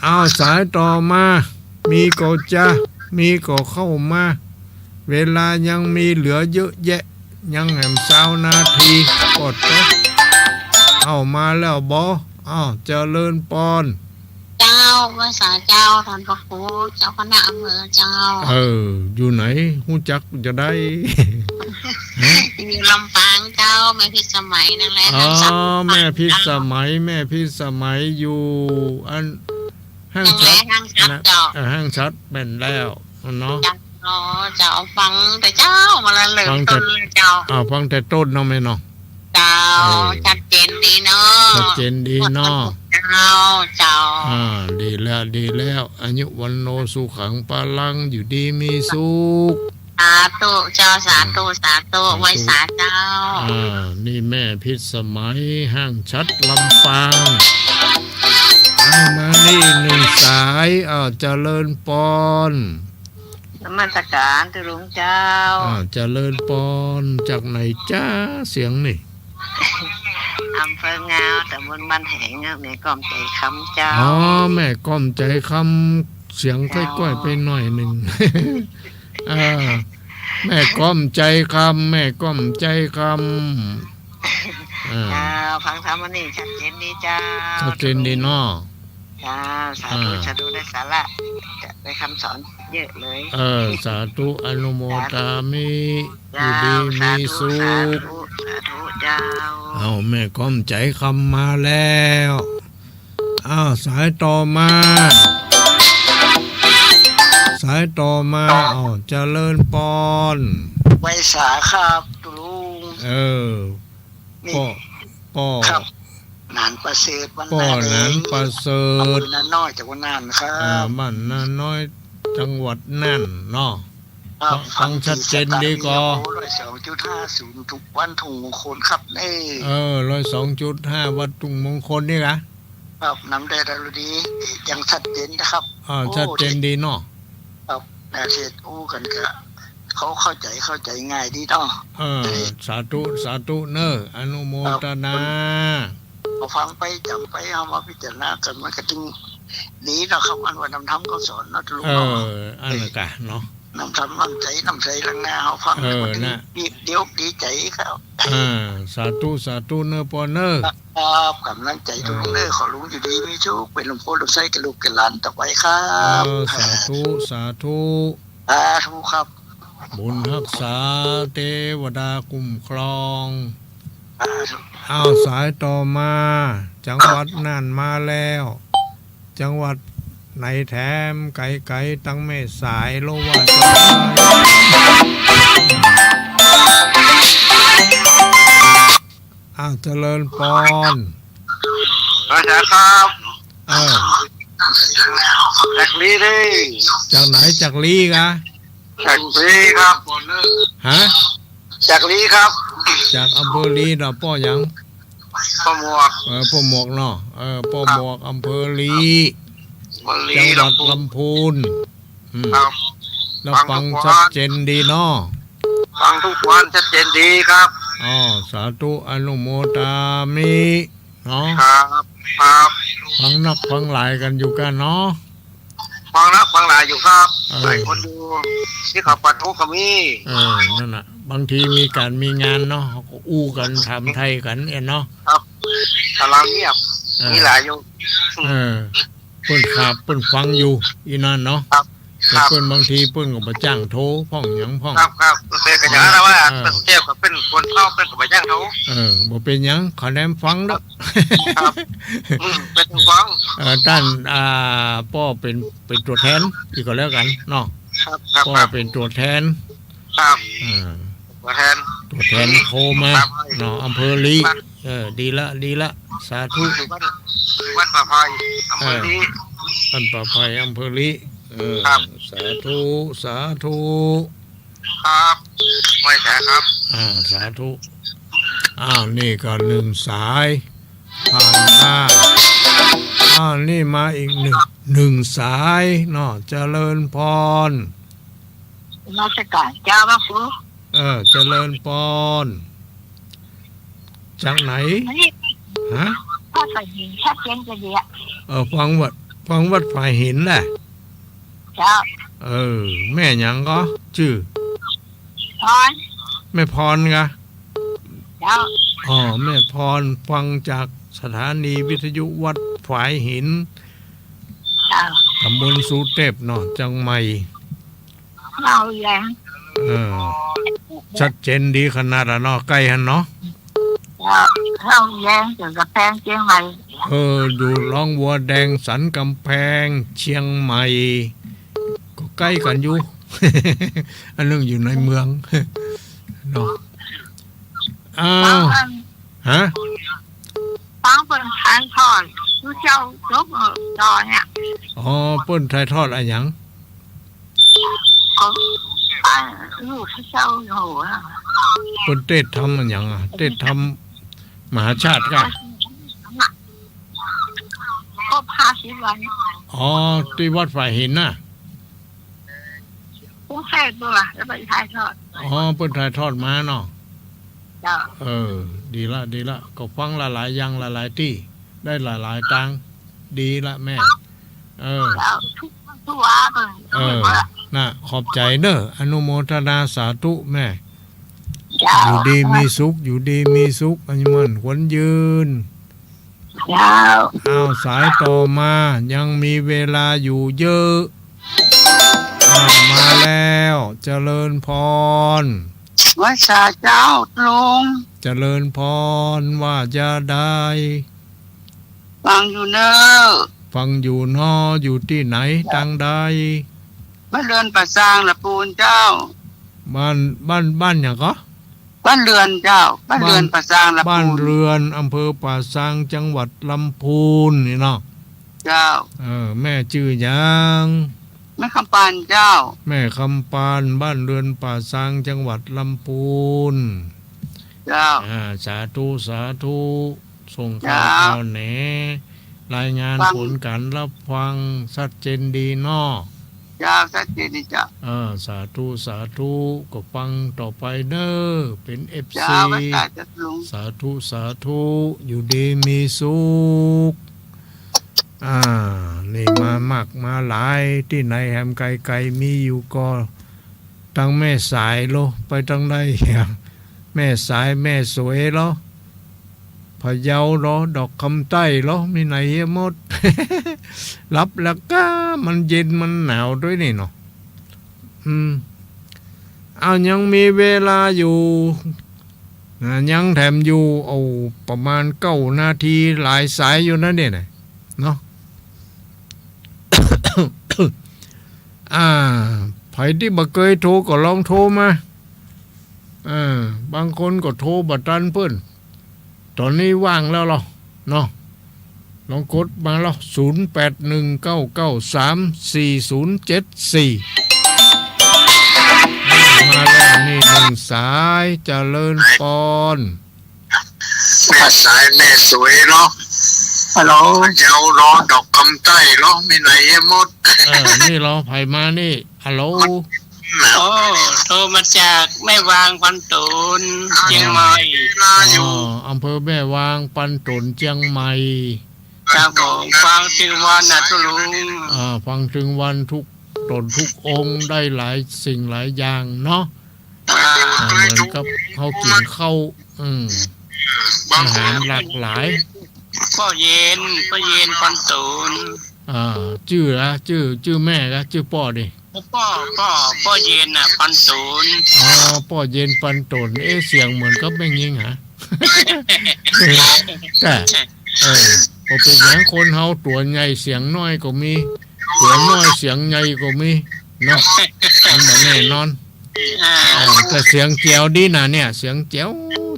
อ้าว สายต่อมา มีก็จะ มีก็เข้ามา เวลายังมีเหลือเยอะแยะ ยังแหมซาวนาที ก็จะ เข้ามาแล้วบ่ อ้าว เจริญปอน เจ้า ไหว้สาเจ้า ต้านพระครู เจ้าคณะอำเภอเจ้า เออ อยู่ไหน ฮู้จักจะได้ ฮะ อยู่ลำปางเจ้า แม่พิสมัยนั่นแหละ อ๋อ แม่พิสมัย แม่พิสมัยอยู่อันห้างฉัตร นั่นแหละ ห้างฉัตร นะ เจ้า เออ ห้างฉัตรแม่นแล้วเนาะ เจ้า อ๋อ เจ้า ฟังแต่เจ๊ามาละ เริ่มต้นเลยเจ้า ฟังแต่ อ่า ฟังแต่ต้นเนาะแม่เนาะ เจ้า เออ ชัดเจนดีเนาะ ชัดเจนดีเนาะ เจ้า เจ้า อ่า ดีแล้ว ดีแล้ว อายุวัณโณ สุขัง พลัง อยู่ดีมีสุข สาธุเจ้า สาธุ สาธุ สาธุ ไหว้สาเจ้า อ่า นี่แม่พิสมัย ห้างฉัตร ลำปาง อ่า มานี่หนึ่งสาย อ่า เจริญปอน นมัสการตุ๊หลวงเจ้า อ่า เจริญปอน จากไหนจ๊ะ เสียงนี่ อำเภองาว ตำบลบ้านแหงอะ แม่ก้อมใจ๋คำเจ้า อ๋อ แม่ก้อมใจ๋คำ เสียงก้อยๆ ไปหน่อยหนึ่ง อ่า แม่ก้อมใจ๋คำ แม่ก้อมใจ๋คำ อ่า เจ้า ฟังธรรมวันนี้ชัดเจนดีเจ้า ชัดเจนดีเนาะ เจ้า สาธุ อ่า สาธุ ได้สาระ จะได้กำสอนเยอะเลย เออ สาธุ อนุโมทามิ เจ้า อยู่ดีมีสุข สาธุ สาธุ สาธุ เจ้า เอา แม่ก้อมใจ๋กำมาแล้ว อ้าว สายต่อมา สายต่อมา อ้าว เจริญปอน ไหว้สาครับ ตุ๊ลุง เออ นี่ ป้อ ป้อ ครับ หนานประเสริฐ บ้าน ป้อ นาแดง หนานประเสริฐ อำเภอนาน้อย จังหวัดน่านครับ อ่า บ้านนาน้อย จังหวัดน่านเนาะ ครับ ฟัง ฟังชัดเจนดีก่อ ฟังที่สถานีวิทยุร้อยสองจุดห้าศูนย์ ทุกวันทุ่งมงคลครับ นี่ เออ ร้อยสองจุดห้า วัดทุ่งมงคลนี่กะ ครับ นำได้ดาวดี ยังชัดเจนนะครับ อ่า โอ้ ชัดเจนดีเนาะ ครับ นาเขตอู้กั๋นกะ เขาเข้าใจ๋ เข้าใจ๋ง่ายดีเนาะ เออ เออ สาธุ สาธุเน่อ อนุโมทนา ครับ เอาฟังไป จ๋ำไป เอามาพิจารณากั๋น มันก็จึงดีเนาะครับ อันว่านำธรรมเขาสอนเนาะ ตุ๊ลุง เออ เนาะ อันนั้นกะเนาะ นำธรรมนำใจ๋ นำใจ๋หลังนา เอาฟัง เออ แล้วมันจึง น่ะ ดี ดีอกดีใจ๋ครับ อ่า สาธุ สาธุเน่อป้อเน่อ ครับ กำลังใจ๋ตุ๊ลุงเน่อ เออ ขอลุงอยู่ดีมีสุข เป๋นลมโพธิ์ลมไทรแก่ลูกแก่หลานต่อไปครับ เออ สาธุ สาธุ สาธุครับ บุญฮักษา เตวดาคุ้มครอง สาธุ อ้าว สายต่อมา จังหวัดน่านมาแล้ว จังหวัดไหนแถม ไก๋ๆ ตังแม่สาย โลว่าจะ อ้าว เจริญปอน อาจารย์ครับ เออ จากลีเด้อ จากไหน จากลีกะ จากลีครับ ฮะ จากลีครับ จากอำเภอลีเนาะ ป้อหยัง ป้อหมวก เออ ป้อหมวกเนาะ เออ ป้อหมวก ครับ อำเภอลี อำเภอลี จังหวัดลำพูน ลำพูน อืม ครับ แล้วฟัง ฟังทุกวัน ชัดเจนดีเนาะ ฟังทุกวัน ชัดเจนดีครับ อ๋อ สาธุ อนุโมทามิ เนาะ ครับ ครับ ฟังนักฟังหลายกั๋นอยู่กะเนาะ ฟังนักฟังหลายอยู่ครับ เออ หลายคนอยู่ ตี้เขาปะทุก็มี เออ นั่นน่ะ บางทีมีก๋านมีงานเนาะ เขาก็อู้กั๋น ถามไถ่กั๋นเองเนาะ ครับ กำลังเงียบ เออ มีหลายอยู่ เออ เปิ้นครับ เปิ้นฟังอยู่ อี้นั่นเนาะ ครับ แต่ ครับ เปิ้นบางทีเปิ้นก็บ่จ้างโทรพ่องหยังพ่อง ครับ ครับ เปิ้นก็อย่างนั้นว่า เออ เปิ้นเตี้ยก็เปิ้นคนเฒ่า เปิ้นก็บ่จ้างโทร เออ บ่เป๋นหยัง เขาแนมฟังเนาะ ครับ อืม เป๋นฟัง เออ ต้าน อ่า ป้อเป๋น เป๋นตั๋วแทน อี้ก็แล้วกั๋นเนาะ ครับ ครับ ป้อเป๋นตั๋วแทน ครับ อ่า ตั๋วแทน ตั๋วแทนโทรมา ครับ เนาะ อำเภอลี ครับ เออ ดีละ ดีละ สาธุ บ้าน บ้านป่าไผ่ อำเภอลี เออ บ้านป่าไผ่ อำเภอลี เออ ครับ สาธุ สาธุ ครับ ไหว้สาครับ อ่า สาธุ อ้าว นี่ก็หนึ่งสาย ผ่านมา อ้าว นี่มาอีกหนึ่ง หนึ่งสายเนาะ เจริญปอน นมัสก๋านเจ้าพระครู เออ เจริญปอน จากไหน อันนี้ ฮะ วัดฝายหิน ชัดเจนจะดีอะ เออ ฟังวัด ฟังวัดฝายหินแหละ เจ้า เออ แม่หยังก็ จื้อ พร แม่พรกะ เจ้า อ๋อ แม่พร ฟังจากสถานีวิทยุวัดฝายหิน เจ้า ตำบลสุเตพเนาะ เจียงใหม่ เล่าแยง เออ ชัดเจนดีขนาดอะเนาะ ใก้หั้นเนาะ เจ้า เล่าแยง เจ้ากำแพงเจียงใหม่ เออ อยู่ร่องวัวแดง สันกำแพง เจียงใหม่ ก็ใก้กั๋นอยู่ อันนึ่งอยู่ในเมือง เนาะ อ้าว ฮะ ฟังเปิ้นถ่ายทอด ผู้เจ้าจบ เอ่อ ตอนเนี่ย อ๋อ เปิ้นถ่ายทอดอะหยัง ก็ อ่า ลูกผู้เจ้าอยู่อะ เปิ้นเตสน์ธรรมอะหยังอะ เตสน์ธรรมมหาชาติกะ ครบห้าสิบวัน อ๋อ ตี้วัดฝายหินน่ะ กรุงเทพฯ ปู้นล่ะ แล้วไปถ่ายทอด อ๋อ เปิ้นถ่ายทอดมาเนาะ เจ้า เออ ดีละ ดีละ ก็ฟังหลายๆ อย่าง หลายๆ ตี้ ได้หลายๆ ตาง ดีละแม่ เออ เจ้า ทุก ทุกวัน เออ น่ะ ขอบใจ๋เน้อ อนุโมทนาสาธุแม่ เจ้า อยู่ดีมีสุข อยู่ดีมีสุข อายุมั่นขวัญยืน เจ้า อ้าว สายต่อมา ยังมีเวลาอยู่เยอะ อ้าว มาแล้ว เจริญพร ไหว้สาเจ้าลุง เจริญพร ว่าจาใด ฟังอยู่เน่อ ฟังอยู่เนาะ อยู่ตี้ไหน ตางใด บ้านเรือนป่าซาง ลำพูนเจ้า บ้าน บ้าน บ้านหยังก่อ บ้านเรือนเจ้า บ้านเรือน บ้าน ป่าซาง ลำพูน บ้านเรือน อำเภอป่าซาง จังหวัดลำพูนนี่เนาะ เจ้า เออ แม่จื้อหยัง แม่คำปานเจ้า แม่คำปาน บ้านเรือนป่าซาง จังหวัดลำพูน เจ้า อ่า สาธุ สาธุ ส่งข่าว เจ้า ข่าวแหน รายงาน ฟัง ผลการรับฟัง ชัดเจนดีเนาะ เจ้า ชัดเจนดีเจ้า เออ สาธุ สาธุ ก็ฟังต่อไปเน่อ เป๋น เอฟซี เจ้า สาธุลุง สาธุ สาธุ อยู่ดีมีสุข อ่า นี่มามากมาหลาย ตี้ไหนแหมไกลๆ มีอยู่ก่อ ตางแม่สายโล ไปตางใดแหม แม่สาย แม่สวยโล พะเยาโล ดอกคำใต้โล มีไหนเหียหมด หลับแล้วก้า มันเย็นมันหนาวตวยนี่เนาะ อืม อ้าว ยังมีเวลาอยู่ นะ ยังแถมอยู่ เอา ประมาณเก้านาที หลายสายอยู่นะเนี่ยนะ เนาะ อ่า ใผตี้บ่เกยโทรก็ลองโทรมา อ่า บางคนก็โทรบ่ตันเปิ้น ต๋อนนี้ว่างแล้วลอ เนาะ ลองกดมาลอ ศูนย์แปดหนึ่งเก้าเก้าสามสี่ศูนย์เจ็ดสี่ มาแล้วนี่หนึ่งสาย เจริญปอน แม่สายแม่สวยเนาะ ฮัลโหล เยาเนาะ ดอกคำใต้เนาะ มีไหนหมด เออ นี่ลอ ใผมานี่ ฮัลโหล โอ้ โทรมาจากแม่วางปันโตน เจียงใหม่ อ๋อ อำเภอแม่วางปันโตน เจียงใหม่ ครับผม ฟังตึงวันนะทุลุง อ่า ฟังตึงวันทุกต๋นทุกองค์ ได้หลายสิ่งหลายอย่างเนาะ อ่า อ่า เหมือนกับเฮากิ๋นข้าว อืม อาหารหลากหลาย ป้อเย็น ป้อเย็นปันโตน อ่า จื้อละ จื้อ จื้อแม่ละ จื้อป้อดิ ป้อ ป้อ ป้อเย็นน่ะ ปันโตน อ๋อ ป้อเย็นปันโตน เอ๊ะ เสียงเหมือนกับแม่ญิงหา แต่ เออ บ่เป๋นหยัง คนเฮาตั๋วใหญ่เสียงน้อยก็มี ตั๋วน้อยเสียงใหญ่ก็มี เนาะ มันบ่แน่นอน อ่า เออ แต่เสียงแจ๋วดีนะเนี่ย เสียงแจ๋ว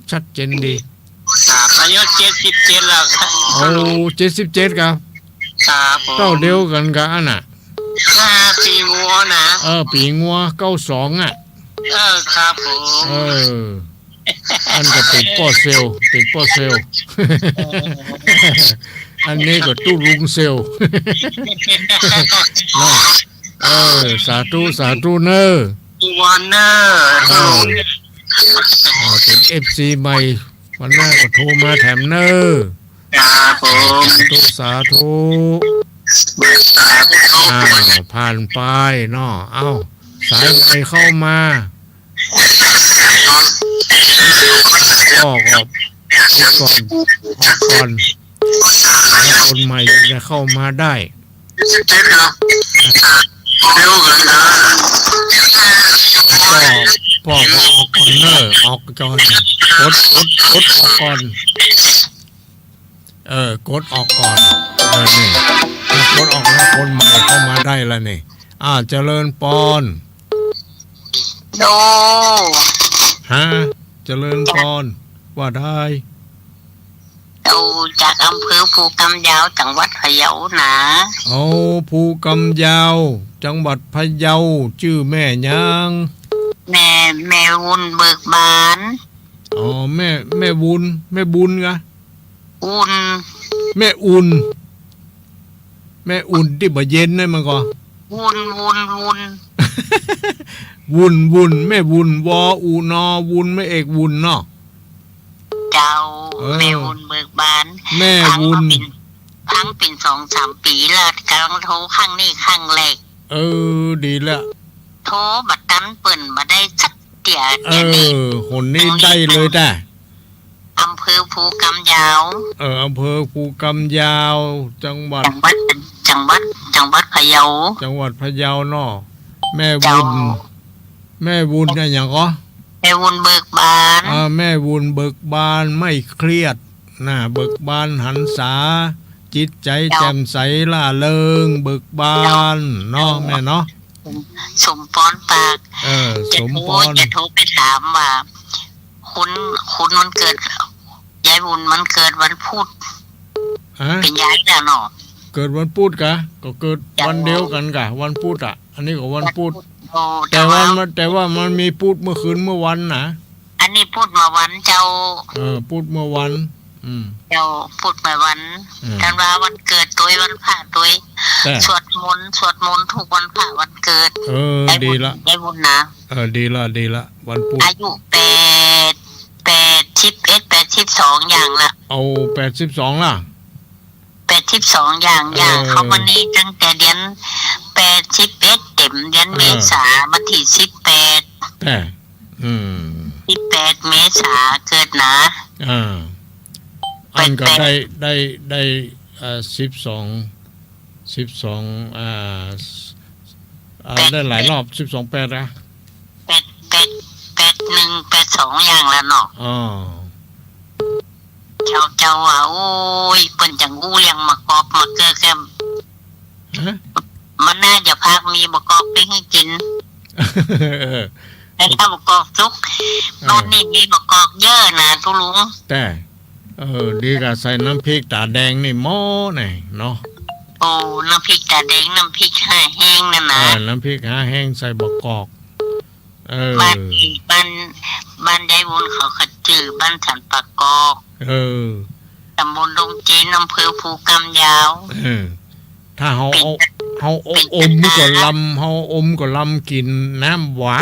ชัดเจนดี ครับ อายุเจ็ดสิบเจ็ดแล้วครับ โอ้ เจ็ดสิบเจ็ดครับ ครับผม เต้าเดียวกั๋นกับอันน่ะ อ่า ปีงัวนะ เออ ปีงัว เก้าสอง อ่ะ เออ ครับผม เออ อันก็เป๋นป้อเซลล์ เป๋นป้อเซลล์ อันนี้ก็ตุ๊ลุงเซลล์ เนาะ เออ สาธุ สาธุเน่อ ทุกวันเน่อ เออ เออ เป๋นเอฟซีใหม่ วันหน้าก็โทรมาแถมเน่อ ครับผม สาธุ สาธุ อ่า ผ่านไปเนาะ เอ้า สายใหม่เข้ามา ออก ออก ออกก่อน ออกก่อน แล้วคนใหม่จะเข้ามาได้ แล้วก็ป้อก็ออกก่อนเน่อ ออกก่อน กด กด กดออกก่อน เออ กดออกก่อน เออ นี่ ถ้ากดออกแล้วคนใหม่เข้ามาได้แล้วนี่ อ่า เจริญปอน โด ฮะ เจริญปอน ว่าได้ โด จากอำเภอภูกำยาว จังหวัดพะเยานะ โอ้ ภูกำยาว จังหวัดพะเยา จื้อแม่หยัง แม่ แม่บุญเบิกบาน อ๋อ แม่ แม่บุญ แม่บุญกะ อุ่น แม่อุ่น แม่อุ่นตี้บ่เย็นนั่นมันก่อ วุ่น วุ่น วุ่น วุ่น วุ่น แม่วุ่น วอ อุ นอ วุ่น แม่เอกวุ่นเนาะ เจ้า เออ แม่วุ่นเบิกบาน แม่วุ่น ฟังมาเป๋น ฟังเป๋นสองสามปี๋แล้ว กำลังโทรครั้งนี้ครั้งแรก เออ ดีแล้ว โทรบ่ตันเปิ้นบ่ได้สักเตื้อ เออ เดี๋ยวนี้ หนนี้ได้เลยจ้ะ อำเภ เภอภูกำยาว เออ อำเภอภูกำยาว จังหวัด จังหวัด จังหวัด จังหวัดพะเยา จังหวัดพะเยาเนาะ แม่ เจ้า วุ่น แม่วุ่นอะหยังก่อ แม่วุ่นเบิกบาน อ่า แม่วุ่นเบิกบาน ไม่เครียดนะ เบิกบานหันษา จิตใจ๋ เจ้า แจ่มใสร่าเริง เบิกบาน เจ้า เนาะ เจ้า แม่เนาะ สม สมปอนปาก เออ จะโทร สมปอน จะโทรไปถามว่า คุณ คุณวันเกิด ยายวุ่นมันเกิดวันพุธ ฮะ เป๋นยายแล้วเนาะ เกิดวันพุธกะ ก็เกิด เจ้า วันเดียวกั๋นกะ วันพุธอะ อันนี้ก็วันพุธ วันพุธ โอ้ แต่ว่า แต่ว่ามัน แต่ว่ามันมีพุธเมื่อคืนเมื่อวันนะ อันนี้พุธเมื่อวันเจ้า เออ พุธเมื่อวัน อืม เจ้า พุธเมื่อวัน อืม ท่านว่าวันเกิดตวย วันพระตวย แต่ สวดมนต์ สวดมนต์ทุกวันพระวันเกิด เออ ได้บุญ ดีละ ได้บุญนะ เออ ดีละ ดีละ วันพุธ อายุแปด แปดสิบเอ็ด แปดสิบสองอย่างละ เอา แปดสิบสองละ แปดสิบสองอย่าง เออ อย่างเข้ามานี่ตั้งแต่เดือนแปดสิบเอ็ด เต็มเดือน เออ เมษา วันตี้สิบแปด แต่ อืม สิบแปด เมษาเกิดนะ อ่า อันก็ แปด ได้ ได้ ได้ เอ่อ สิบสอง สิบสอง อ่า อ่า แปด ได้หลายรอบ สิบสองแปดนะ แปด แปด แปดหนึ่ง แปดสองอย่างละเนาะ อ๋อ เจ้า เจ้าว่า โอ้ย เปิ้นจังอู้เรื่องมะกอกมะเกือแกม ฮะ มันน่าจะพากมีมะกอกไปหื้อกิ๋น เออ แล้วถ้ามะกอกสุก เออ บ้านนี่มีมะกอกเยอะนะตุ๊ลุง แต่ เออ ดีกะใส่น้ำพริกต๋าแดงนี่หม้อไหนเนาะ โอ้ น้ำพริกต๋าแดง น้ำพริกห้าแห้งนั่นนะ เออ น้ำพริกห้าแห้งใส่มะกอก เออ บ้าน บ้าน บ้านยายวุ่นเขาก็จื้อบ้านสันป่ากอก เออ ตำบลดงเจน อำเภอภูกำยาว เออ ถ้าเฮา เป๋น เอา เฮา เป๋น อม สะทา ก็ลำ เฮาอมก็ลำกิ๋นน้ำหวา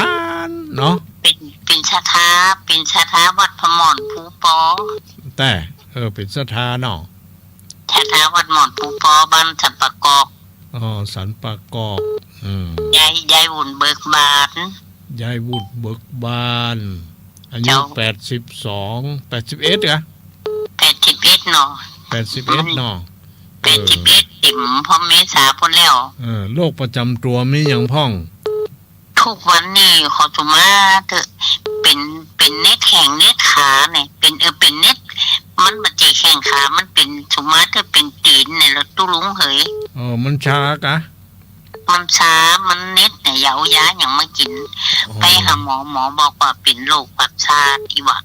นเนาะ เป๋น เป๋นสะทา เป๋นสะทาวัดพระหม่อนภูปอ แต่ เออ เป๋นสะทาเนาะ สะทาวัดหม่อนภูปอ บ้านสันป่ากอก อ๋อ สันป่ากอก อืม ยาย ยายวุ่นเบิกบาน ยายวุ่นเบิกบาน อายุ เจ้า แปดสิบสอง แปดสิบเอ็ดกะ แปดสิบเอ็ดเนาะ แปดสิบเอ็ดเนาะ แปดสิบเอ็ด เออ เต็มพ่อเมษาพู้นแล้ว เออ โรคประจ๋ำตั๋วมีหยังพ่อง ทุกวันนี่ขอสุมาเถอะ เป๋น เป๋นเน็ดแข้งเน็ดขาเนี่ย เป๋น เออ เป๋นเน็ด มันบ่ใจ้แข้งขา มันเป๋นสุมาเถอะ เป๋นตี๋นเนี่ยละตุ๊ลุงเหย เออ มันชากะ มันชา มันเน็ดเนี่ย อย่าเอายาหยังมากิ๋น อ๋อ ไปหาหมอ หมอบอกว่าเป๋นโรคประสาทอีหว่า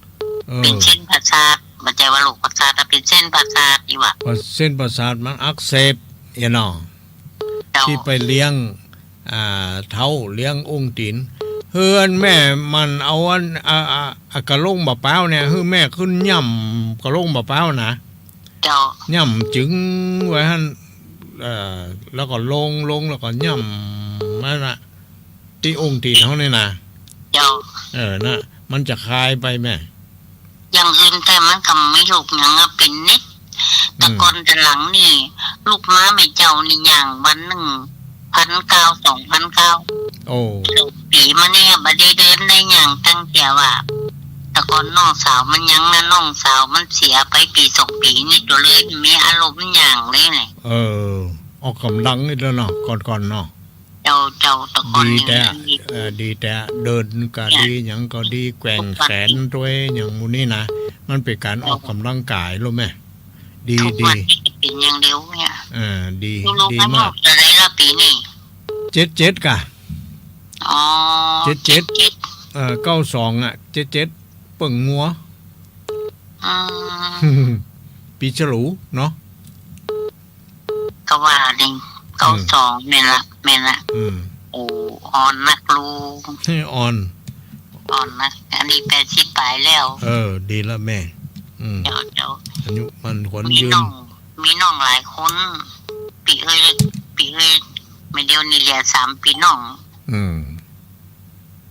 เออ เป๋นเส้นประสาท บ่ใจ้ว่าโรคประสาท แต่เป๋นเส้นประสาทอีหว่า เส้นประสาทมันอักเสบ เอียเนาะ เจ้า ตี้ไปเลี้ยง อ่า เท้าเลี้ยงอุ้งตี๋น เฮือนแม่มันเอาอัน อ่า อ่า อ่า กะโหลงบ่าป๊าวเนี่ย หื้อแม่ขึ้นหย่ำกะโหลงบ่าป๊าวนะ เจ้า หย่ำจึงไว้หั้น เอ่อ แล้วก็ลง ลง แล้วก็หย่ำนั่นน่ะ ตี้อุ้งตี๋นเฮานี่นะ เจ้า เออ น่ะ มันจะคลายไปแม่ อย่างอื่นแต่มันก็ไม่ลุกหยังอะ เป๋นเน็ด แต่ อืม ก่อนแต่หลังนี่ ลุกมาแม่เจ้านี่ย่างวันนึ่ง พันเก้า สองพันเก้า โอ้ สองปี๋มาเนี่ยบ่ได้เดินได้ย่างตั้งเตื้อว่า แต่ก่อนน้องสาวมันยังนะ น้องสาวมันเสียไปปี๋สองปี๋นี่ ก็เลยมีอารมณ์ย่างเลยไง เออ ออกก๋ำลังอีกแล้วเนาะ ก่อนๆ เนาะ เจ้า เจ้า แต่ก่อน ดีแต๊ นี่มันมี เออ ดีแต๊ เดินก็ดี เนี่ย หยังก็ดี แกว่งแขนตวย อย่างหมู่นี้นะ มันเป๋นก๋านออกก๋ำลังก๋าย รู้ไหม ดี ทุกวัน ดี นี่เป๋นอย่างเดียวเนี่ย เออ ดี ลูก ดี ลูก มาก จะได้ละปี๋นี่ เจ็ดเจ็ดกะ อ๋อ เจ็ดเจ็ด เจ็ดเจ็ด เอ่อ เก้าสอง อ่ะ เจ็ดเจ็ด เปิ้งงัว อืม ปี๋ฉลูเนาะ ก็ว่านี่ เก้าสอง อืม แม่นละ แม่นละ อืม โอ้ อ่อนนักลูก อ่อน อ่อนนัก อันนี้แปดสิบป๋ายแล้ว เออ ดีละแม่ อืม เจ้า เจ้า อายุหมั้นขวัญยืน มีน้อง มีน้องหลายคน ปี๋เอ้ย ปี๋เอ้ย แม่เดียวนี่เหลือสามปี๋น้อง อืม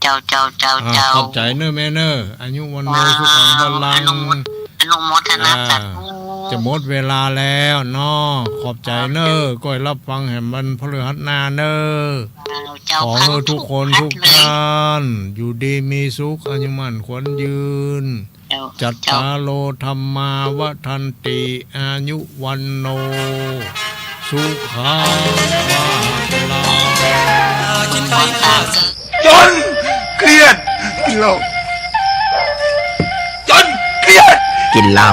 เจ้า เจ้า เจ้า อ่า เจ้า ขอบใจ๋เน่อแม่เน่อ อายุวัณโณ อ่า สุขังพลัง อนุโมท อนุโมทนา อ่า สาธุ จะหมดเวลาแล้วเนาะ ขอบใจ๋เน่อ เจ้า ก้อยฮับฟังแหมวันพฤหัสหน้าเน่อ เจ้า ขอหื้อทุกคนทุกท่าน อยู่ดีมีสุข อายุหมั้นขวัญยืน เ จัตตาโร ธัมมา วัฑฒันติ อายุ วัณโณ สุขัง พลัง จน เครียด กินเหล้า จน เครียด กินเหล้า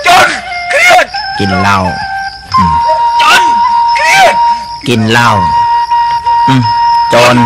จน เครียด กินเหล้า อืม จน เครียด กินเหล้า อืม จน